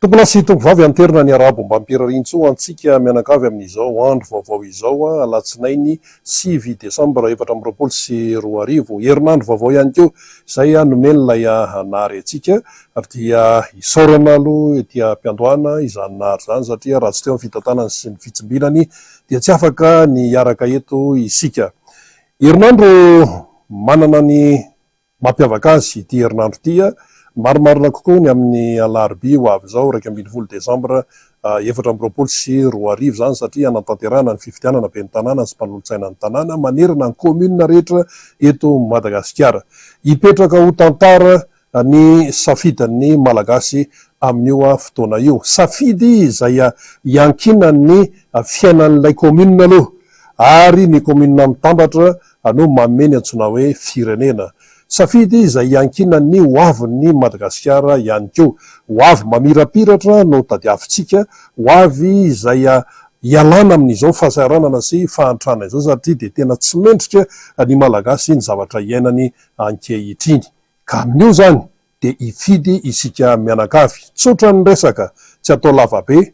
Tompolahy sy tompovavy anterina ny arabo mba ampirarintsoa antsika mianakavy amin'izao andro vaovao izao alatsinainy sivy desambra 2024. Herinandro vaovao ihany koa izay nomen'ilay Nary antsika ary dia isaorana aloha ety am-piandohana izany Nary izany satria raha tsy teo ny fitantanany sy ny fitsimbinany dia tsy afaka ny hiaraka eto isika. Herinandro manana ny Mampiavaka azy ity herinandro ity, marimarina kokoa ny amin'ny alarobia ho avy izao, 11 desambra 2024 izany satria hanatanterahana ny fifidianana ben'ny tanàna sy mpanolotsaina ny tanàna manerana ny kaominina rehetra eto Madagasikara. Hipetraka ho tantara ny safidin'ny Malagasy amin'io fotoana io. Safidy izay iankinan'ny fiainan'ilay kaominina aloha ary ny kaominina mitambatra no manome ny antsoina hoe firenena. Safidy izay iankinan'ny ho avin'i Madagasikara ihany koa. Ho avy mamirapiratra no tadiavintsika, ho avy izay hialana amin'izao fahasahiranana sy fahantrana izao satria dia tena tsy mendrika ny Malagasy ny zavatra iainany ankehitriny. Ka amin'io izany dia hifidy isika mianakavy. Tsotra ny resaka, tsy atao lavabe.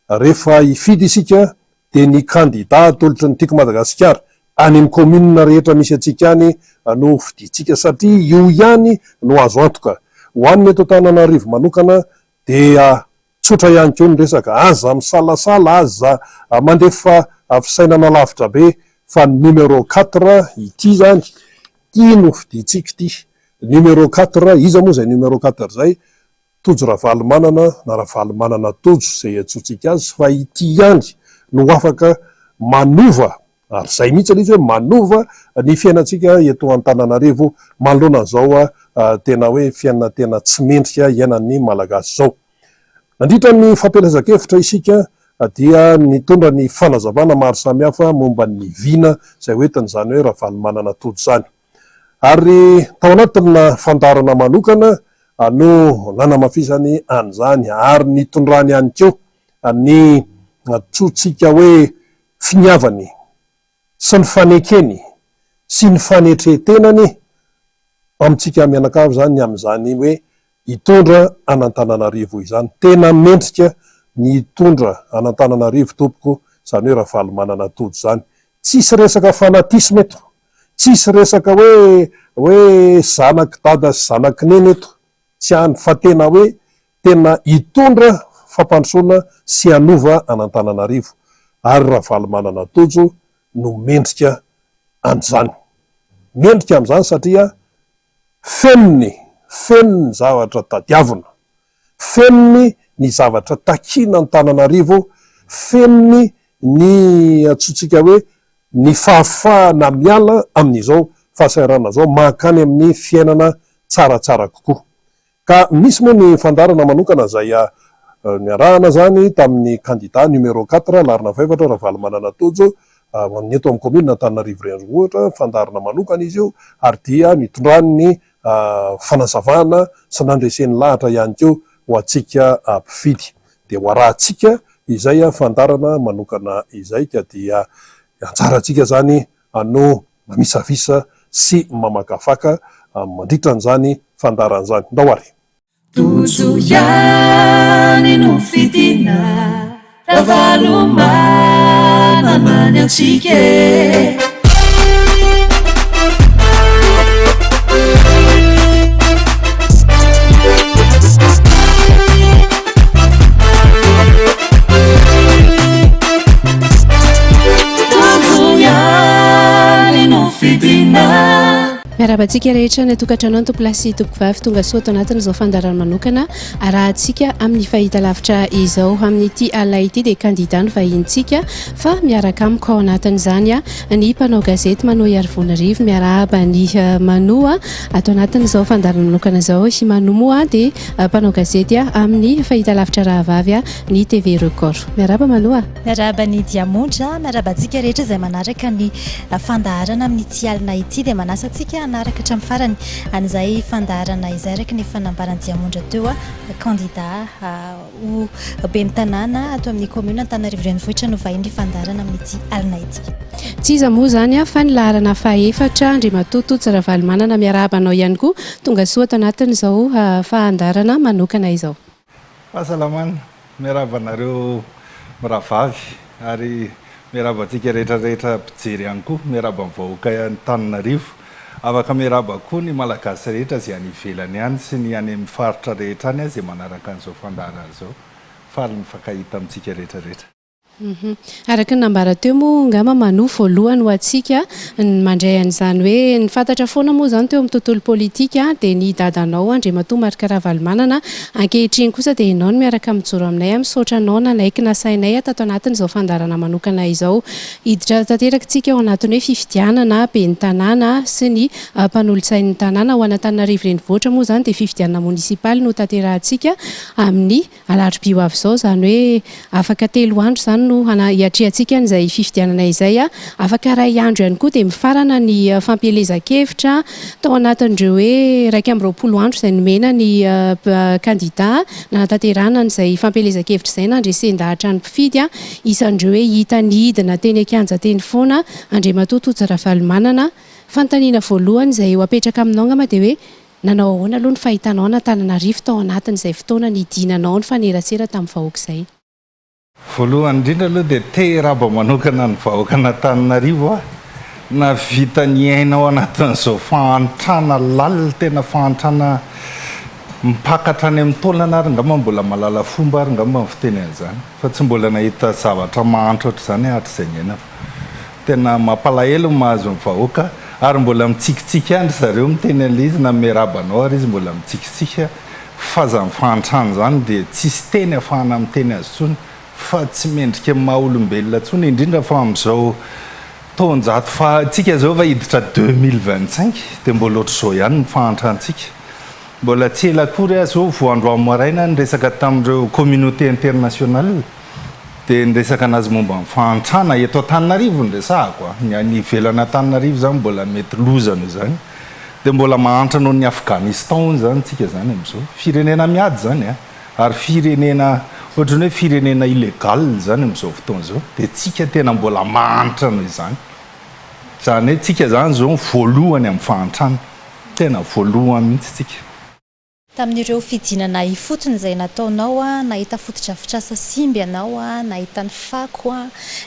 Rehefa hifidy isika dia ny kandida atolotry ny Tiako Madagasikara any amin'ny commune rehetra misy antsika any no fidintsika satria io ihany no azo antoka. Ho an'ny eto Antananarivo manokana dia tsotra ihany koa ny resaka, aza misalasala, aza mandefa fisainana lavitra be fa ny numéro quatre ity izany, ity no fidintsika ity. Numéro quatre, iza moa izay numéro quatre izay? Tojo Ravalomanana na Ravalomanana Tojo izay iantsoantsika azy fa ity ihany no afaka manova ary izay mihitsy ilay izy hoe manova ny fiainantsika eto Antananarivo manoloana an'izao tena hoe fiainana tena tsy mendrika iainan'ny Malagasy izao. Nandritra ny fampielezan-kevitra isika dia nitondra ny fanazavana maro samihafa momba ny vina izay hoentin'izany hoe Ravalomanana Tojo izany. Ary tao anatina fandaharana manokana no nanamafisany an'izany ary nitondrany ihany koa ny antsointsika hoe finiavany sy ny fanekeny sy ny fanetren-tenany amintsika mianakavy izany ny amin'izany hoe hitondra an'Antananarivo izany. Tena mendrika ny hitondra an'Antananarivo tompoko izany hoe Ravalomanana Tojo izany. Tsisy resaka fanatisme eto. Tsisy resaka hoe hoe zanak'i dada sy zanak'i neny eto, tsy any fa tena hoe tena hitondra fampandrosoana sy hanova an'Antananarivo ary Ravalomanana Tojo no mendrika an'izany. Mendrika amin'izany satria fenony, feno ny zavatra tadiavina, fenony ny zavatra takiana Antananarivo, fenony ny antsointsika hoe ny fahafahana miala amin'izao fahasahiranana izao mankany amin'ny fiainana tsaratsara kokoa. Ka misy moa ny fandaharana manokana izay niarahana izany tamin'ny kandida numéro quatre laharana fahefatra Ravalomanana Tojo ny eto amin'ny kaominina Antananarivo Renivohitra, fandaharana manokana izy io ary dia nitondrany ny fanazavana sy nandreseny lahatra ihany koa ho antsika mpifidy. Dia ho arahantsika izay fandaharana manokana izay ka dia anjarantsika izany no mamisavisa sy mamakafaka mandritra an'izany fandaharana izany. Ndao ary! Tojo ihany no fidina Ravalomanana ny antsika e! Miarahaba antsika rehetra any an-tokantrano any tompolahy sy tompokovavy tonga soa ato anatin'izao fandaharana manokana arahantsika amin'ny fahitalavitra izao. Amin'ity alina ity dia kandida ny vahinintsika fa miaraka amiko ao anatin'izany ny mpanao gazety Manoa Iarivonarivo. Miarahaba ny Manoa ato anatin'izao fandaharana manokana izao. I Manoa moa dia Mpanao gazety amin'ny fahitalavitra rahavavy ny TV Record. Miarahaba Manoa. Miarahaba an'i Diamondra, miarahaba antsika rehetra izay manaraka ny fandaharana amin'ity alina ity dia manasa antsika hanaraka hatramin'ny farany an'izay fandaharana izay araka ny efa nambaran'i Diamondra teo kandida ho ben'ny tanàna ato amin'ny commune Antananarivo Renivohitra no vahin'ny fandaharana amin'ity alina ity. Tsy iza moa izany fa ny laharana fahefatra Andriamatoa Tojo Ravalomanana miarahaba anao ihany koa tonga soa ato anatin'izao fahandarana manokana izao. Fahasalamana. Miarahaba anareo mirahavavy ary miarahaba antsika rehetra rehetra mpijery ihany koa. Miarahaba ny vahoaka Antananarivo. Afaka miarahaba koa ny Malagasy rehetra izay any ivelany any sy ny any amin'ny faritra rehetra any izay manaraka an'izao fandaharana izao. Faly mifankahita amintsika rehetra rehetra. Araka ny nambara teo moa angamba manoa voalohany ho antsika ny mandray an'izany hoe ny fantatra foana moa izany teo amin'ny tontolo politika dia ny dadanao Andriamatoa Marc Ravalomanana. Ankehitriny kosa dia ianao no miaraka mijoro aminay. Misaotra anao nanaiky nasainay tato anatin'izao fandaharana manokana izao. Hiditra tanteraka isika ao anatin'ny hoe fifidianana ben'ny tanàna sy ny mpanolotsain'ny tanàna. Ho an'Antananarivo Renivohitra moa izany dia fifidianana monisipaly no tanterahantsika amin'ny Alarobia ho avy izao, izany hoe afaka telo andro izany no hiatrehantsika an'izay fifidianana izay. Afaka iray andro ihany koa dia mifarana ny fampielezan-kevitra tao anatin'ireo hoe 21 andro izay nomena ny kandida nanatanterahana an'izay fampielezan-kevitra izay nandresen-dahatra ny mpifidy. Isan'ireo hoe hita nidina teny an-kianja teny foana Andriamatoa Tojo Ravalomanana. Fanontaniana voalohany izay ho apetraka aminao angamba dia hoe Nanao ahoana aloha ny fahitanao an'Antananarivo tao anatin'izay fotoana nidinanao nifanerasera tamin'ny vahoaka izay? Voalohany indrindra aloha dia te hiraba manokana ny vahoakan'Antananarivo aho, nahavita niaina ao anatin'izao fahantrana lalina, tena fahantrana mipaka hatrany amin'ny taolana ary angamba mbola mahalala fomba ary angamba ny fiteny an'izany, fa tsy mbola nahita zavatra mahantra ohatr'izany aho hatrizay niainako. Tena mampalahelo ny mahazo ny vahoaka ary mbola mitsikitsiky ihany ry zareo miteny an'ilay izy na miarahaba anao ary izy mbola mitsikitsiky fa zany fahantrana zany dia tsisy teny afahana miteny azy tsony fa tsy mendrika ny maha olombelona tsony indrindra fa amin'izao taonjato faha tsika zao efa hiditra 2025 dia mbola ohatr'izao ihany ny fahantrantsika mbola tsy ela akory aho zao vao androany maraina niresaka tamin'ireo communauté internationale Dia niresaka anazy momba ny fahantrana eto Antananarivo no resahako a! Ny any ivelan'Antananarivo izany mbola mety loza noho izany. Dia mbola mahantra noho ny Afghanistan hono izany tsika izany amin'izao. Firenena miady izany a! Ary firenena ohatran'ny hoe firenena illégal izany amin'izao fotoana izao. Dia tsika tena mbola mahantra noho izany. Izany hoe tsika izany izao ny voalohany amin'ny fahantrana. Tena voalohany mihitsy tsika. Tamin'ireo fidinana ifotony izay nataonao, nahita fotodrafitrasa simba ianao, nahita ny fako,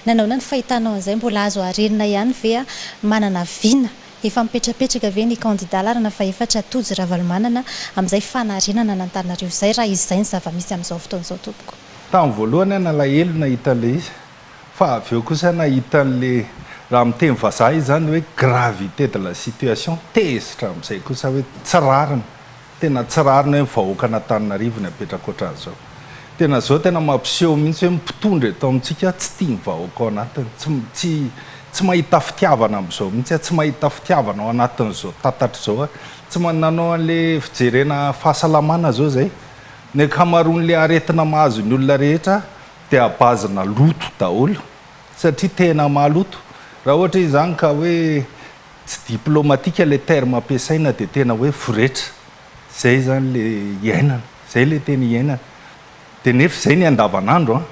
nanaona ny fahitanao an'izay? Mbola azo harenina ihany ve? Manana vina efa mipetrapetraka ve ny kandida laharana fahefatra Tojo Ravalomanana amin'izay fanarenana an'Antananarivo izay raha izay ny zava-misy amin'izao fotoana izao tompoko? Tamin'ny voalohany aho nalahelo nahita an'ilay izy fa avy eo kosa nahita an'ilay, raha amin'ny teny vazaha izy izany hoe gravité de la situation, tezitra amin'izay kosa hoe tsy rariny. Tena tsy rariny hoe ny vahoakan'Antananarivo ny apetraka ohatran'izao. Tena zao tena mampiseho mihitsy hoe ny mpitondra eto amintsika tsy tia ny vahoaka ao anatiny. Tsy tsy tsy mahita fitiavana amin'izao mihitsy aho, tsy mahita fitiavana ao anatin'izao tatatra izao aho. Tsy ma- nanao an'le fijerena fahasalamana zao zay. Ny ankamaroan'le aretina mahazo ny olona rehetra dia à base-na loto daholo satria tena maloto. Raha ohatra izy zany ka hoe Tsy diplomatique ilay terme ampiasaina dia tena hoe voretra. Izay izany ilay iainana. Izay ilay tena iainana. Dia nefa izay ny andavanandro an.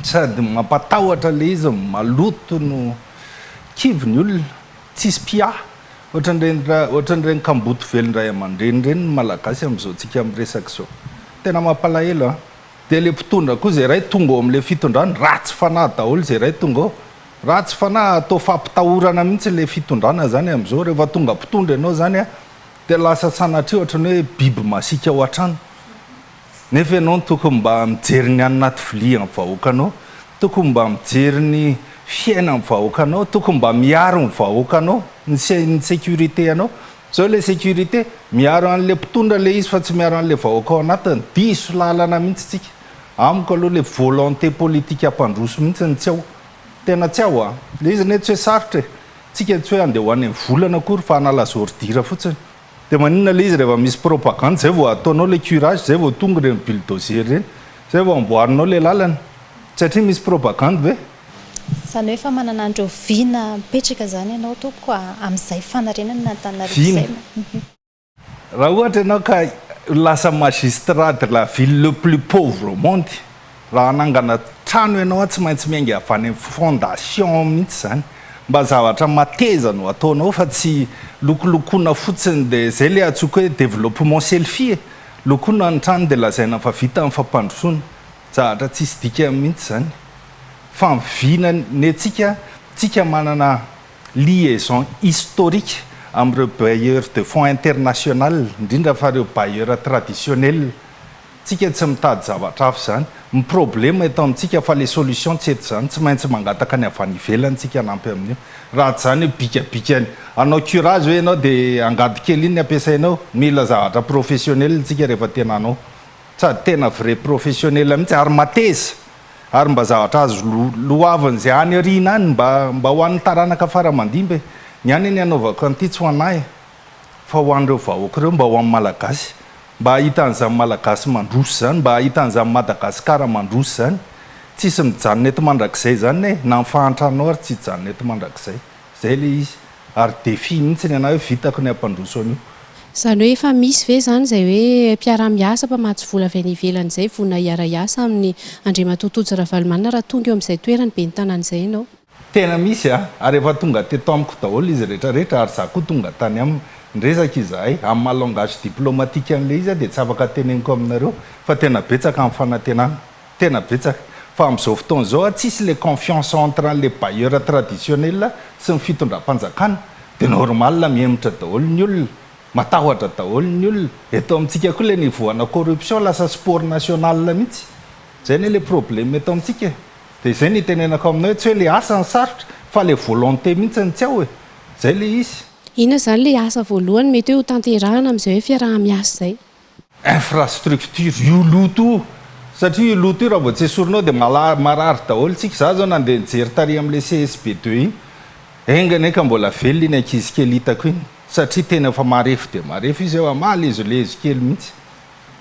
Sady mampatahotra ilay izy, maloto no kivy ny olona. Tsisy mpiahy. Ohatran'ireny ohatran'ireny kamboty velon-dray aman-dreny ireny ny Malagasy amin'izao tsika miresaka izao. Tena mampalahelo an. Dia ilay mpitondra koa izay iray tonga ao amin'ilay fitondrana, ratsy fanahy daholo izay iray tonga ao. Ratsy fanahy atao fampitahorana mihitsy ilay fitondrana zany amin'izao, rehefa tonga mpitondra ianao zany a, dia lasa sanatria ohatran'ny hoe biby masiaka ao an-trano, nefa ianao no tokony mba mijery ny any anaty vilia ny vahoakanao, tokony mba mijery ny fiainan'ny vahoakanao, tokony mba miaro ny vahoakanao, ny ny sécurité anao, zao ilay sécurité, miaro an'ilay mpitondra ilay izy fa tsy miaro an'ilay vahoaka ao anatiny, diso lalana mihitsy tsika, amiko aloha ilay volonté politique hampandroso mihitsy no tsy ao. Tena tsy ao a! Le izy anie tsy hoe sarotra e! Tsika tsy hoe andeha ho any amin'ny volana akory fa hanala azy ordure fotsiny. Dia maninona le izy rehefa misy propagande zay vao ataonao le curage, zay vao tonga ireny bulldozer ireny, zay vao amboarinao le lalana. Satria misy propagande ve? Izany hoe efa manana an'ireo vina mipetraka izany ianao tompoko a, amin'izay fanarenana an'Antananarivo Vina. izay. Raha ohatra ianao ka lasa magistrat de la ville le plus pauvre au monde, raha hanangana trano ianao tsy maintsy miainga avy any amin'ny fondation mihitsy izany. Mba zavatra mateza no ataonao fa tsy lokolokoana fotsiny dia izay ilay antsoiko hoe développement selfie e! Lokoina ny trano dia lazaina fa vita ny fampandrosoana. Zavatra tsisy dikany mihitsy izany. Fa ny vina ny antsika, tsika manana liaison historique amin'ireo bailleurs de fonds international, indrindra fa ireo bailleurs traditionnels. Tsika tsy mitady zavatra hafa izany. Ny problème eto amintsika fa le solution tsy eto izany, tsy maintsy mangataka ny avy any ivelany tsika hanampy amin'io. Raha tsy izany io bikabikany hanao curage ve ianao dia angady kely iny ny ampiasainao? Mila zavatra professionnel tsika rehefa tena hanao. Sady tena vrai professionnel mihitsy ary mateza ary mba zavatra azo loavin'izay any aoriana any mba mba ho an'ny taranaka fara aman-dimby e! Ny any anie anaovako an'ity tsy ho an'ahy e! Fa ho an'ireo vahoaka ireo mba ho an'ny Malagasy. Mba hahita an'izany Malagasy mandroso izany, mba hahita an'izany Madagasikara mandroso izany. Tsisy mijanona eto mandrakizay izany e! Na ny fahantranao ary tsy hijanona eto mandrakizay. Izay ilay izy. Ary défi mihitsy ny anah hoe vitako ny hampandroso an'io. Izany hoe efa misy ve izany izay hoe mpiara-miasa, mpamatsy vola avy any ivelany izay vonona hiara-hiasa amin'i Andriamatoa Tojo Ravalomanana raha tonga eo amin'izay toerany ben'ny tanàna izay ianao? Tena misy a! Ary efa tonga teto amiko daholo izy rehetra rehetra ary za koa tonga tany aminy. Niresaka izahay. Amin'ny maha langage diplomatique an'ilay izy aho dia tsy afaka teneniko aminareo fa tena betsaka ny fanantenana. Tena betsaka. Fa amin'izao fotoana izao a, tsisy ilay confiance entre an'ilay bailleur traditionnel sy ny fitondram-panjakana. Dia normal mihemotra daholo ny olona. Matahotra daholo ny olona. Eto amintsika koa ilay niveau ana corruption lasa sport national mihitsy. Izay anie ilay problème eto amintsika e. Dia izay no itenenako aminao hoe tsy hoe le asa no sarotra fa le volonté mihitsy no tsy ao e! Izay le izy. Inona izany le asa voalohany mety hoe ho tanterahana amin'izay hoe fiaraha-miasa izay? Infrastructure, io loto io! Satria io loto io raha vao tsy esorinao dia marary daholo tsika. Za zao nandeha nijery tary amin'ilay CSB deux iny, enga anie ka mbola velona iny ankizy kely hitako iny satria tena efa marefo dia marefo izy eo, malezolezo kely mihitsy.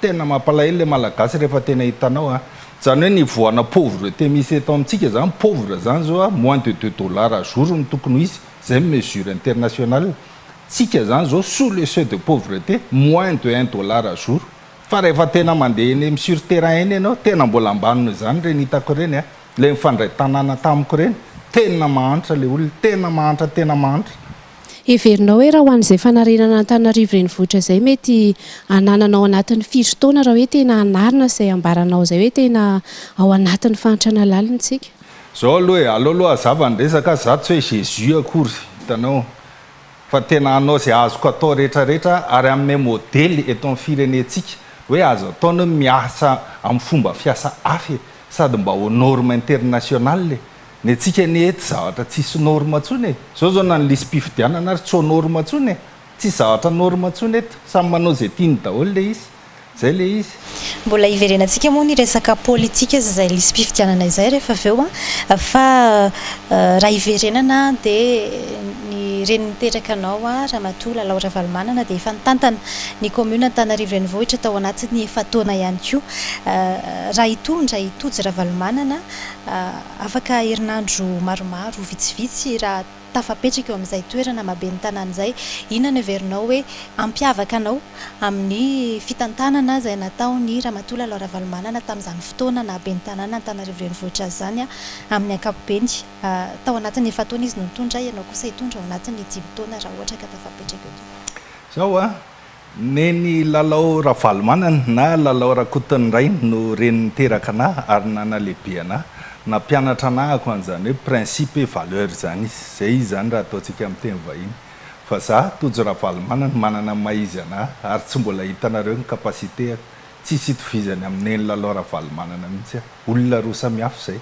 Tena mampalahelo le malagasy rehefa tena hitanao a! Zany hoe niveau ana pauvreté misy eto amintsika zany, pauvre zany zao a, moins de deux dollars à jour no tokony ho izy, zay ny mesure internationale, tsika zany zao sous le seuil de pauvreté, moins de un dollar à jour, fa rehefa tena mandeha eny am sur terrain eny ianao, tena mbola ambany noho izany ireny hitako ireny a, le nifandray tanàna tamiko ireny, tena mahantra le olona, tena mahantra tena mahantra. Heverinao hoe raha ho an'izay fanarenana Antananarivo renivohitra izay mety hananana ao anatin'ny firy taona raha hoe tena hanarina izay ambaranao izay hoe tena ao anatin'ny fahantrana lalina isika? Zao aloha e, aleo aloha hazava ny resaka, za tsy hoe Jesus akory, hitanao, fa tena hanao izay azoko atao rehetra rehetra ary hanome modely eto amin'ny firenentsika hoe azo atao ny miasa amin'ny fomba fiasa hafa e, sady mba aux normes internationales e. Ny antsika anie eto zavatra tsisy norme tsony e! Zao zao na ny lisi-pifidianana ary tsy au norme tsony e! Tsisy zavatra norme tsony eto, samy manao ze tiany daholo le izy, zay le izy. Mbola hiverenantsika moa ny resaka politika sy izay lisi-pifidianana izay rehefa avy eo an! Fa raha hiverenana dia ny reny niteraka anao Ramatoa Lalao Ravalomanana dia efa nitantana ny commune Antananarivo Renivohitra tao anatin'ny efa-taona ihany koa. Raha hitondra i Tojo Ravalomanana Afaka herinandro maromaro vitsivitsy raha tafapetraka eo amin'izay toerana maha ben'ny tanàna izay, inona no heverinao hoe hampiavaka anao amin'ny fitantanana izay nataon'i Ramatoa Lalao Ravalomanana tamin'izany fotoana naha ben'ny tanàna Antananarivo Renivohitra azy izany amin'ny ankapobeny? Tao anatin'ny efa-taona izy no nitondra, ianao kosa hitondra ao anatin'ny dimy taona raha ohatra ka tafapetraka eo tompoko. Izao an, Neny Lalao Ravalomanana na Lalao Rakotonirainy no reny niteraka anah ary nanalehibe anah. Nampianatra anah ako an'izany hoe principe et valeur izany izy. Izay izy izany raha ataontsika amin'ny teny vahiny. Fa za, Tojo Ravalomanana, manana ny maha izy anah ary tsy mbola hitanareo ny capacité-ako. Tsisy itovizany amin'i Neny Lalao Ravalomanana mihitsy aho. Olona roa samihafa izay.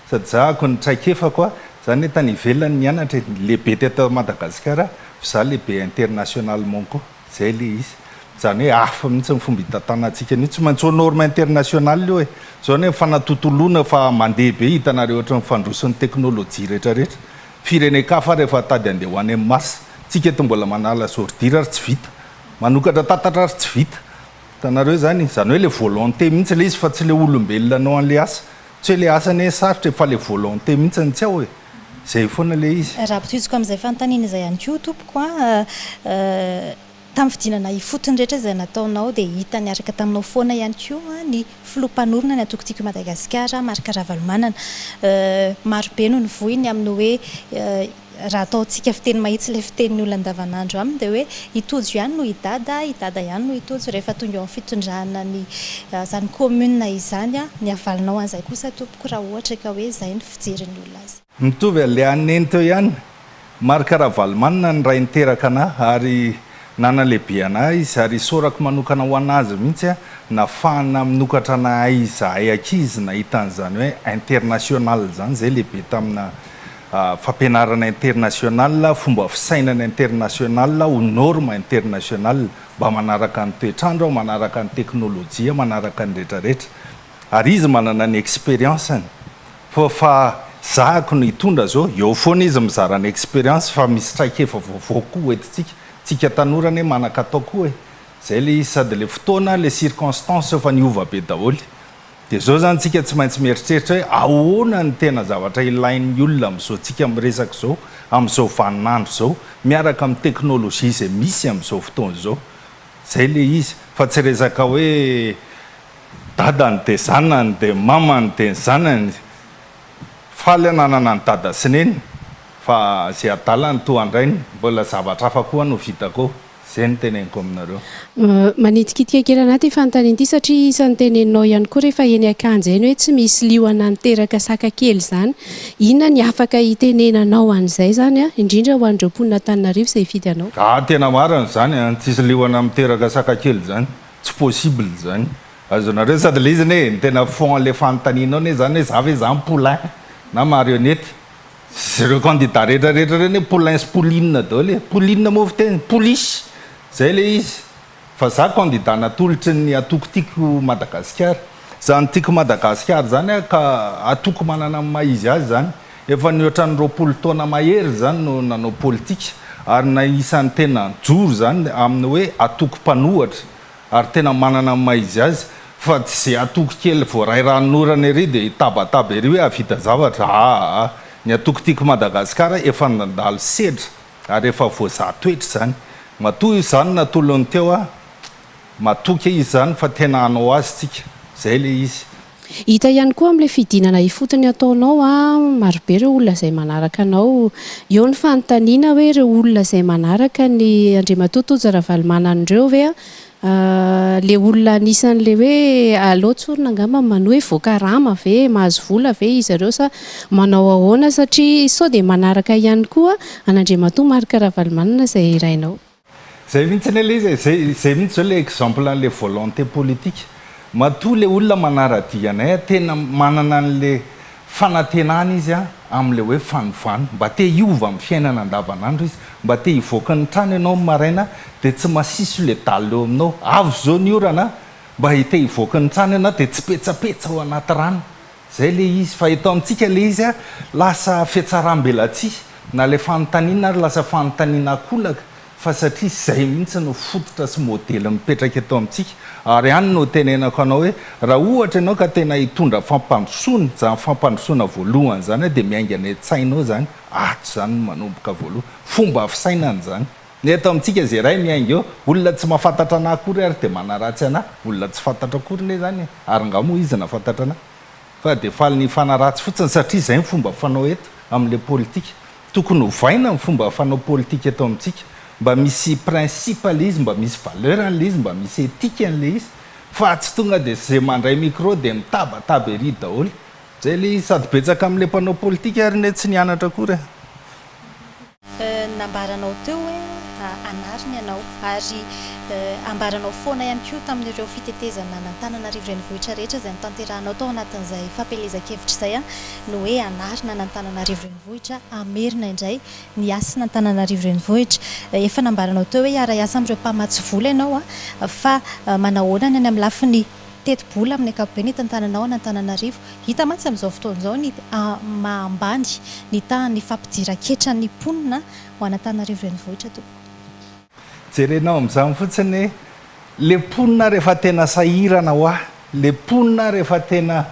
Sady za ako ny traikefako a, za anie tany ivelany nianatra e, lehibe teto Madagasikara fa za lehibe internationalement koa, zay le izy. Zany hoe hafa mihitsy ny fomba hitantanantsika an'io, tsy maintsy aux normes internationales io e. Zao anie ny fanatontoloana fa mandeha be hitanareo ohatry ny fandroson'ny teknolojia rehetra rehetra. Firenen-kafa ary efa tady handeha ho any amin'ny Mars, tsika eto mbola manala ordure ary tsy vita, manokatra tatatra ary tsy vita. Hitanareo zany, zany hoe le volonté mihitsy le izy fa tsy le olombelona hanao an'le asa. Tsy hoe le asa anie sarotra e, fa le volonté mihitsy no tsy ao e! Zay foana le izy. Raha ampitohiziko amin'izay fanontaniana izay ihany koa tompoko a, tamin'ny fidinana ifotony rehetra izay nataonao dia hita niaraka taminao foana ihany koa ny filoha mpanorina ny antoko Tiako i Madagasikara, Marc Ravalomanana. Marobe no nivoy ny amin'ny hoe. Raha ataontsika fiteny mahitsy ilay fitenin'ny olona andavanandro aminy dia hoe i Tojo ihany no i Dada, i Dada ihany no i Tojo rehefa tonga eo amin'ny fitondrana ny izany commune izany. Ny havalinao an'izay kosa tompoko raha ohatra ka hoe izay ny fijerin'ny olona azy. Mitovy an'ilay an'i Neny teo ihany, Marc Ravalomanana ny ray niteraka anah ary nanalehibe anah izy ary isaorako manokana ho an'azy mihitsy nafahana minokatra anahay izahay ankizy nahita an'izany hoe international izany, izay lehibe tamina fampianarana international, fomba fisainana international ho norme international, mba manaraka ny toetr'andro aho, manaraka ny teknolojia, manaraka ny retraretra. Ary izy manana ny experience-ny. Fa fa zahako no hitondra zao, eo foana izy mizara ny experience fa misy traikefa vaovao koa ho entintsika. Tsika tanora anie manan-katao koa e. Zay le izy, sady le fotoana, le circonstance efa niova be daholo. Dia izao izany tsika tsy maintsy mieritreritra hoe ahoana ny tena zavatra ilain'ny olona amin'izao tsika miresaka izao, amin'izao vaninandro izao, miaraka amin'ny teknolojia izay misy amin'izao fotoana izao. Izay ilay izy, fa tsy resaka hoe dadany dia zanany dia mamany dia ny zanany. Faly aho nanana an'i dada sy neny, fa izay adala no toa an-drainy, mbola zavatra hafa koa no vitako eo. Zay no teneniko aminareo. Manitikitika kely anah ity fanontaniana ity satria isan'ny teneninao ihany koa rehefa eny akanja eny hoe tsy misy liona niteraka saka kely izany. Inona ny afaka hitenenanao an'izay izany an? Indrindra ho an'ireo mponina Antananarivo izay hifidy anao. Ah tena marina izany an, tsisy liona miteraka saka kely izany, tsy possible izany. Azonareo sady le izy anie ny tena fond le fanontanianao anie izany hoe za ve izany poulain na marionnette. Ireo candidat rehetra rehetra ireny hoe poulain sy pouline daholo e! Pouline moa fiteny? Pouliche! Zay ilay izy. Fa za candidat natolotry ny antoko Tiako Madagasikara. Zany Tiako Madagasikara zany a ka antoko manana ny maha izy azy zany. Efa nihoatra ny 20 taona mahery zany no nanao politika ary na isan'ny tena nijoro zany amin'ny hoe antoko mpanohatra. Ary tena manana ny maha izy azy fa tsy ze atoko kely voaray ranonorana ery dia hitabataba ery hoe hahavita zavatra aa ny atoko tiako Madagascar efa nandalo sedra ary efa voazaha toetra izany matoa izany natolony teo aho matoky izy izany fa tena hanao azy tsika zay le izy. Hita ihany koa amin'ilay fidinana ifotony ataonao an, marobe ireo olona izay manaraka anao. Eo ny fanontaniana hoe ireo olona izay manaraka ny Andriamatoa Tojo Ravalomanana ireo ve an, ilay olona anisan'ilay hoe aleo tsorina angamba manohy hoe voakarama ve, mahazo vola ve izy ireo sa manao ahoana satria sao dia manaraka ihany koa an'Andriamatoa Marc Ravalomanana izay rainao. Zay mihitsy anie le izy e, zay zay mihitsy zao le exemple an'le volonté politique, matoa le olona manara-dia anay a, tena manana an'le fanantenana izy a amin'le hoe fanovana, mba te hiova amin'ny fiainana andavanandro izy, mba te hivoaka ny trano ianao amin'ny maraina dia tsy masiso le dalle eo aminao, avy zao ny orana a, mba te hivoaka ny trano ianao dia tsy petsapetsa ao anaty rano, Zay le izy, fa eto amintsika le izy a, lasa fiatsaram-belatsihy, na le fanontaniana ary lasa fanontaniana akolaka, fa satria zay mihitsy no fototra sy modely mipetraka eto amintsika, ary any no tenenako anao hoe, raha ohatra ianao ka tena hitondra fampandrosoana, zany fampandrosoana voalohany zany a, dia miainga any an-tsainao zany, ato zany no manomboka voalohany, fomba fisainana zany. Ny eto amintsika zay ray miainga eo, olona tsy mahafantatra anah akory ary dia manaratsy anah, olona tsy fantatro akory ne zany e, ary nga moa izy nahafantatra anah? Fa dia faly ny hifanaratsy fotsiny satria zay ny fomba fanao eto amin'le politika. Tokony ovaina ny fomba fanao politika eto amintsika, mba misy principe le izy, mba misy valeur an'le izy, mba misy ethique an'le izy, fa tsy tonga dia ze mandray micro dia mitabataba ery daholo. Zay le izy, sady betsaka amin'le mpanao politika ary ne tsy nianatra akory e. Nambaranao teo hoe anarina ianao ary ambaranao foana ihany koa tamin'ireo fitetezana an'Antananarivo Renivohitra rehetra izay notanterahanao tao anatin'izay fampielezan-kevitra izay ny hoe anarina an'Antananarivo Renivohitra, hamerina indray ny hasin'Antananarivo Renivohitra. Efa nambaranao teo hoe hiara-hiasa amin'ireo mpamatsy vola ianao fa manahoana ny any amin'ny lafiny tetibola amin'ny ankapobeny hitantananao an'Antananarivo. Hita mantsy amin'izao fotoana izao ny maha ambany ny tahan'ny fampidiran-ketran'ny mponina ho an'Antananarivo Renivohitra tompoko. Jerenao amin'izany fotsiny hoe le mponina rehefa tena sahirana hoa, le mponina rehefa tena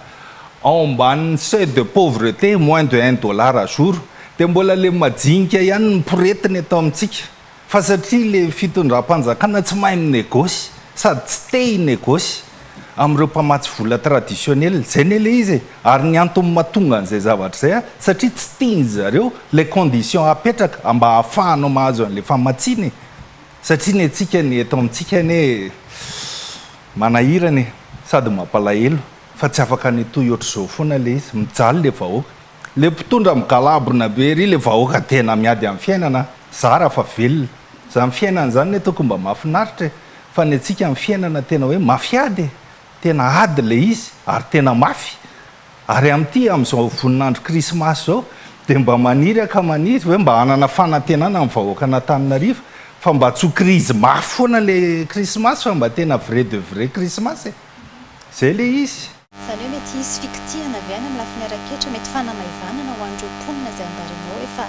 ao ambanin'ny seuil de pauvreté, moins de un dollar à jour, dia mbola le majinika ihany no poretina eto amintsika. Fa satria le fitondram-panjakana tsy mahay mi-negosy sady tsy te hi-negosy. amin'ireo mpamatsy vola traditionnel. Izay anie ilay izy e! Ary ny antony mahatonga an'izay zavatra izay satria tsy tian-dry zareo ilay condition apetraka mba hahafahanao mahazo an'ilay famatsiana e! Satria ny antsika ny eto amintsika anie manahirana e! Sady mampalahelo fa tsy afaka ny hitohy ohatr'izao foana ilay izy. Mijaly ilay vahoaka. Ilay mpitondra migalabona be ery ilay vahoaka tena miady amin'ny fiainana a! Zara fa velona. Izany fiainana izany anie tokony mba mahafinaritra e! Fa ny antsika ny fiainana tena hoe mafy ady e! Tena ady ilay izy ary tena mafy. Ary amin'ity amin'izao voninandro krismasy izao dia mba maniry aho ka maniry hoe mba hanana fanantenana ny vahoakan'Antananarivo fa mba tsy ho krizy mafy foana ilay krismasy fa mba tena vrai de vrai krismasy e! Izay ilay izy. Izany hoe mety hisy fikitihana avy any amin'ny lafiny ara-ketra, mety fanamaivanana ho an'ireo mponina izay ambaranao hoe fa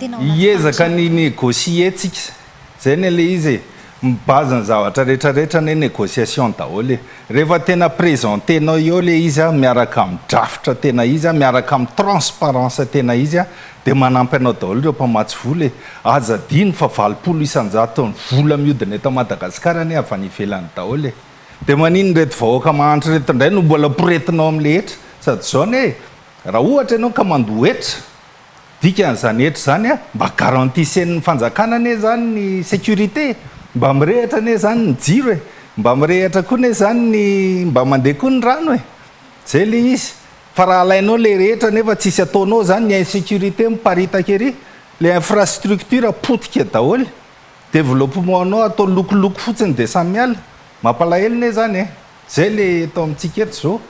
tena ao anaty Hiezaka fahantrana. ny négocier tsika. Zay anie le izy e! Mi base ny zavatra rehetra rehetra anie négociation daholo e! Rehefa tena presenter-nao eo le izy a, miaraka amin'ny drafitra tena izy a, miaraka amin'ny transparence tena izy a, dia manampy anao daholo ireo mpamatsy vola e! Aza adino fa 80 isan-jaton'ny vola mihodina eto Madagasikara anie avy any ivelany daholo e! Dia maninona ireto vahoaka mahantra ireto indray no mbola poretinao amin'le hetra? Sady izao anie e, raha ohatra ianao ka mandoa hetra, Dikan'izany hetra izany a, mba garantissez-n'ny fanjakana anie izany ny sécurité e, mba mirehatra anie izany ny jiro e, mba mirehatra koa anie izany ny, mba mandeha koa ny rano e, izay ilay izy. Fa raha alainao ilay rehetra nefa tsisy ataonao izany, ny insécurité miparitaka ery, ilay infrastructure potika daholo, développement-nao atao lokoloko fotsiny dia samy miala, mampalahelo anie izany e, izay ilay eto amintsika eto izao.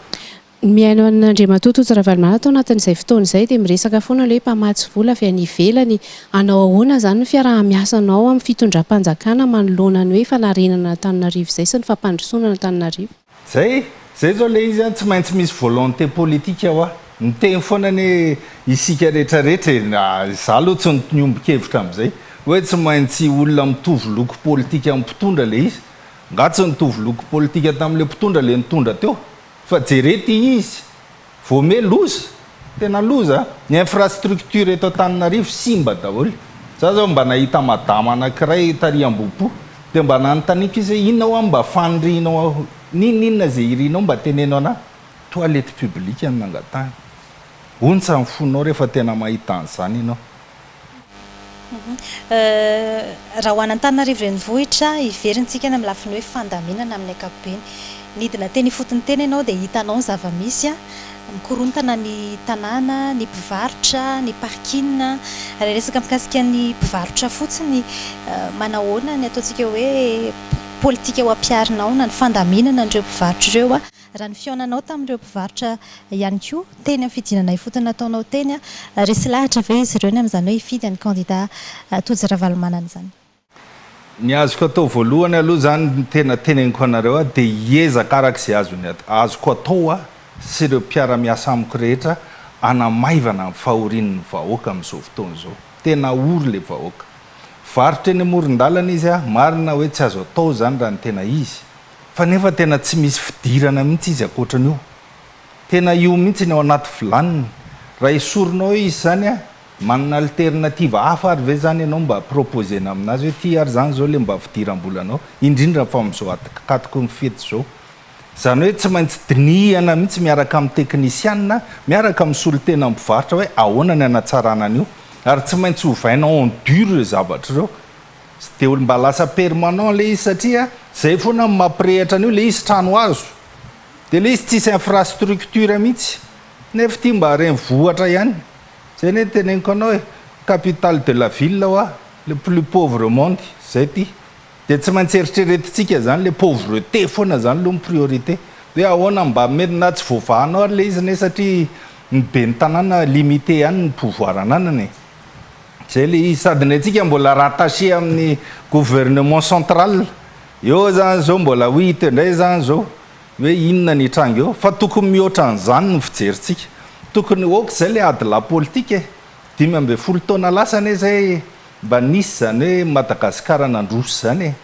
Ny mihaino an'Andriamatoa Tojo Ravalomanana tao anatin'izay fotoana izay dia miresaka foana ilay hoe mpamatsy vola avy any ivelany. Hanao ahoana izany ny fiaraha-miasanao amin'ny fitondram-panjakana manoloana ny hoe fanarenana an'Antananarivo izay sy ny fampandrosoana an'Antananarivo? Zay, zay zao le izy an, tsy maintsy misy volonté politique hoa. Miteny foana anie isika rehetra rehetra e, za aloha tsy niombon-kevitra amin'izay, hoe tsy maintsy olona mitovy loko politika amin'ny mpitondra le izy. Nga tsy nitovy loko politika tamin'le mpitondra le nitondra teo? Fa jereo ty izy, voame loza, tena loza a! Ny infrastructure eto Antananarivo simba daholo. Za zao mba nahita madama anakiray tary Ambohipo, dia mba nanontaniako izy hoe inona hoa mba fanirianao, n'inon'inona ze irinao mba teneno anah, toilette publique no nangatahiny. Ontsa ny fonao rehefa tena mahita an'izany ianao. Raha ho an'Antananarivo Renivohitra, hiverintsika any amin'ny lafiny hoe fandaminana amin'ny ankapobeny. Nidina teny ifotony teny ianao dia hitanao ny zava-misy, mikorontana ny tanàna, ny mpivarotra, ny parking. Raha hiresaka mikasika ny mpivarotra fotsiny, manahoana ny ataontsika hoe politika ho ampiharinao na ny fandaminana an'ireo mpivarotra ireo? Raha ny fihaonanao tamin'ireo mpivarotra ihany koa teny amin'ny fidinana ifotony nataonao teny, resy lahatra ve izy ireo ny amin'izany hoe hifidy an'ny kandida Tojo Ravalomanana izany? Ny azoko atao voalohany aloha izany ny tena teneniko anareo aho dia hiezaka araka izay azony azoko atao aho sy ireo mpiara-miasa amiko rehetra hanamaivana ny fahorian'ny vahoaka amin'izao fotoana izao. Tena ory ilay vahoaka. Varotra eny amoron-dalana izy, marina hoe tsy azo atao izany raha ny tena izy, Fa nefa tena tsy misy fidirana mihitsy izy ankoatran'io. Tena io mihitsy ny ao anaty vilaniny. Raha esorinao eo izy izany an, manana alternative hafa ary ve izany ianao mba proposer-na aminazy hoe ity ary izany izao ilay mba fidiram-bolanao, indrindra fa amin'izao atkatoky ny fety izao. Izany hoe tsy maintsy dinihana mihitsy miaraka amin'ny teknisiana, miaraka amin'ny solontena mpivarotra hoe ahoana ny hanatsarana an'io. Ary tsy maintsy ovaina en dur ireo zavatra ireo. Tsy dia mba lasa permanent ilay izy satria zay foana no mampirehitra an'io, ilay izy trano hazo dia ilay izy tsisy infrastructure mihitsy nefa ity mba renivohitra ihany, zay anie no teneniko anao e, capitale de la ville hoa, le plus pauvre au monde, zay ity, dia tsy maintsy eritreretintsika zany le pauvreté foana zany aloha no priorité, hoe ahoana mba mety na tsy voavahanao ary ilay izy anie satria ny ben'ny tanàna limité ihany ny pouvoir ananany e. Zay le izy, sady ny antsika mbola rattaché amin'ny gouvernement central, eo zany zao mbola ho hita indray zany zao hoe inona ny hitranga eo, fa tokony mihoatra an'izany ny fijerintsika, tokony ok zay le ady lahy politika e, 15 taona lasa anie zay mba nisy zany hoe Madagasikara nandroso zany e,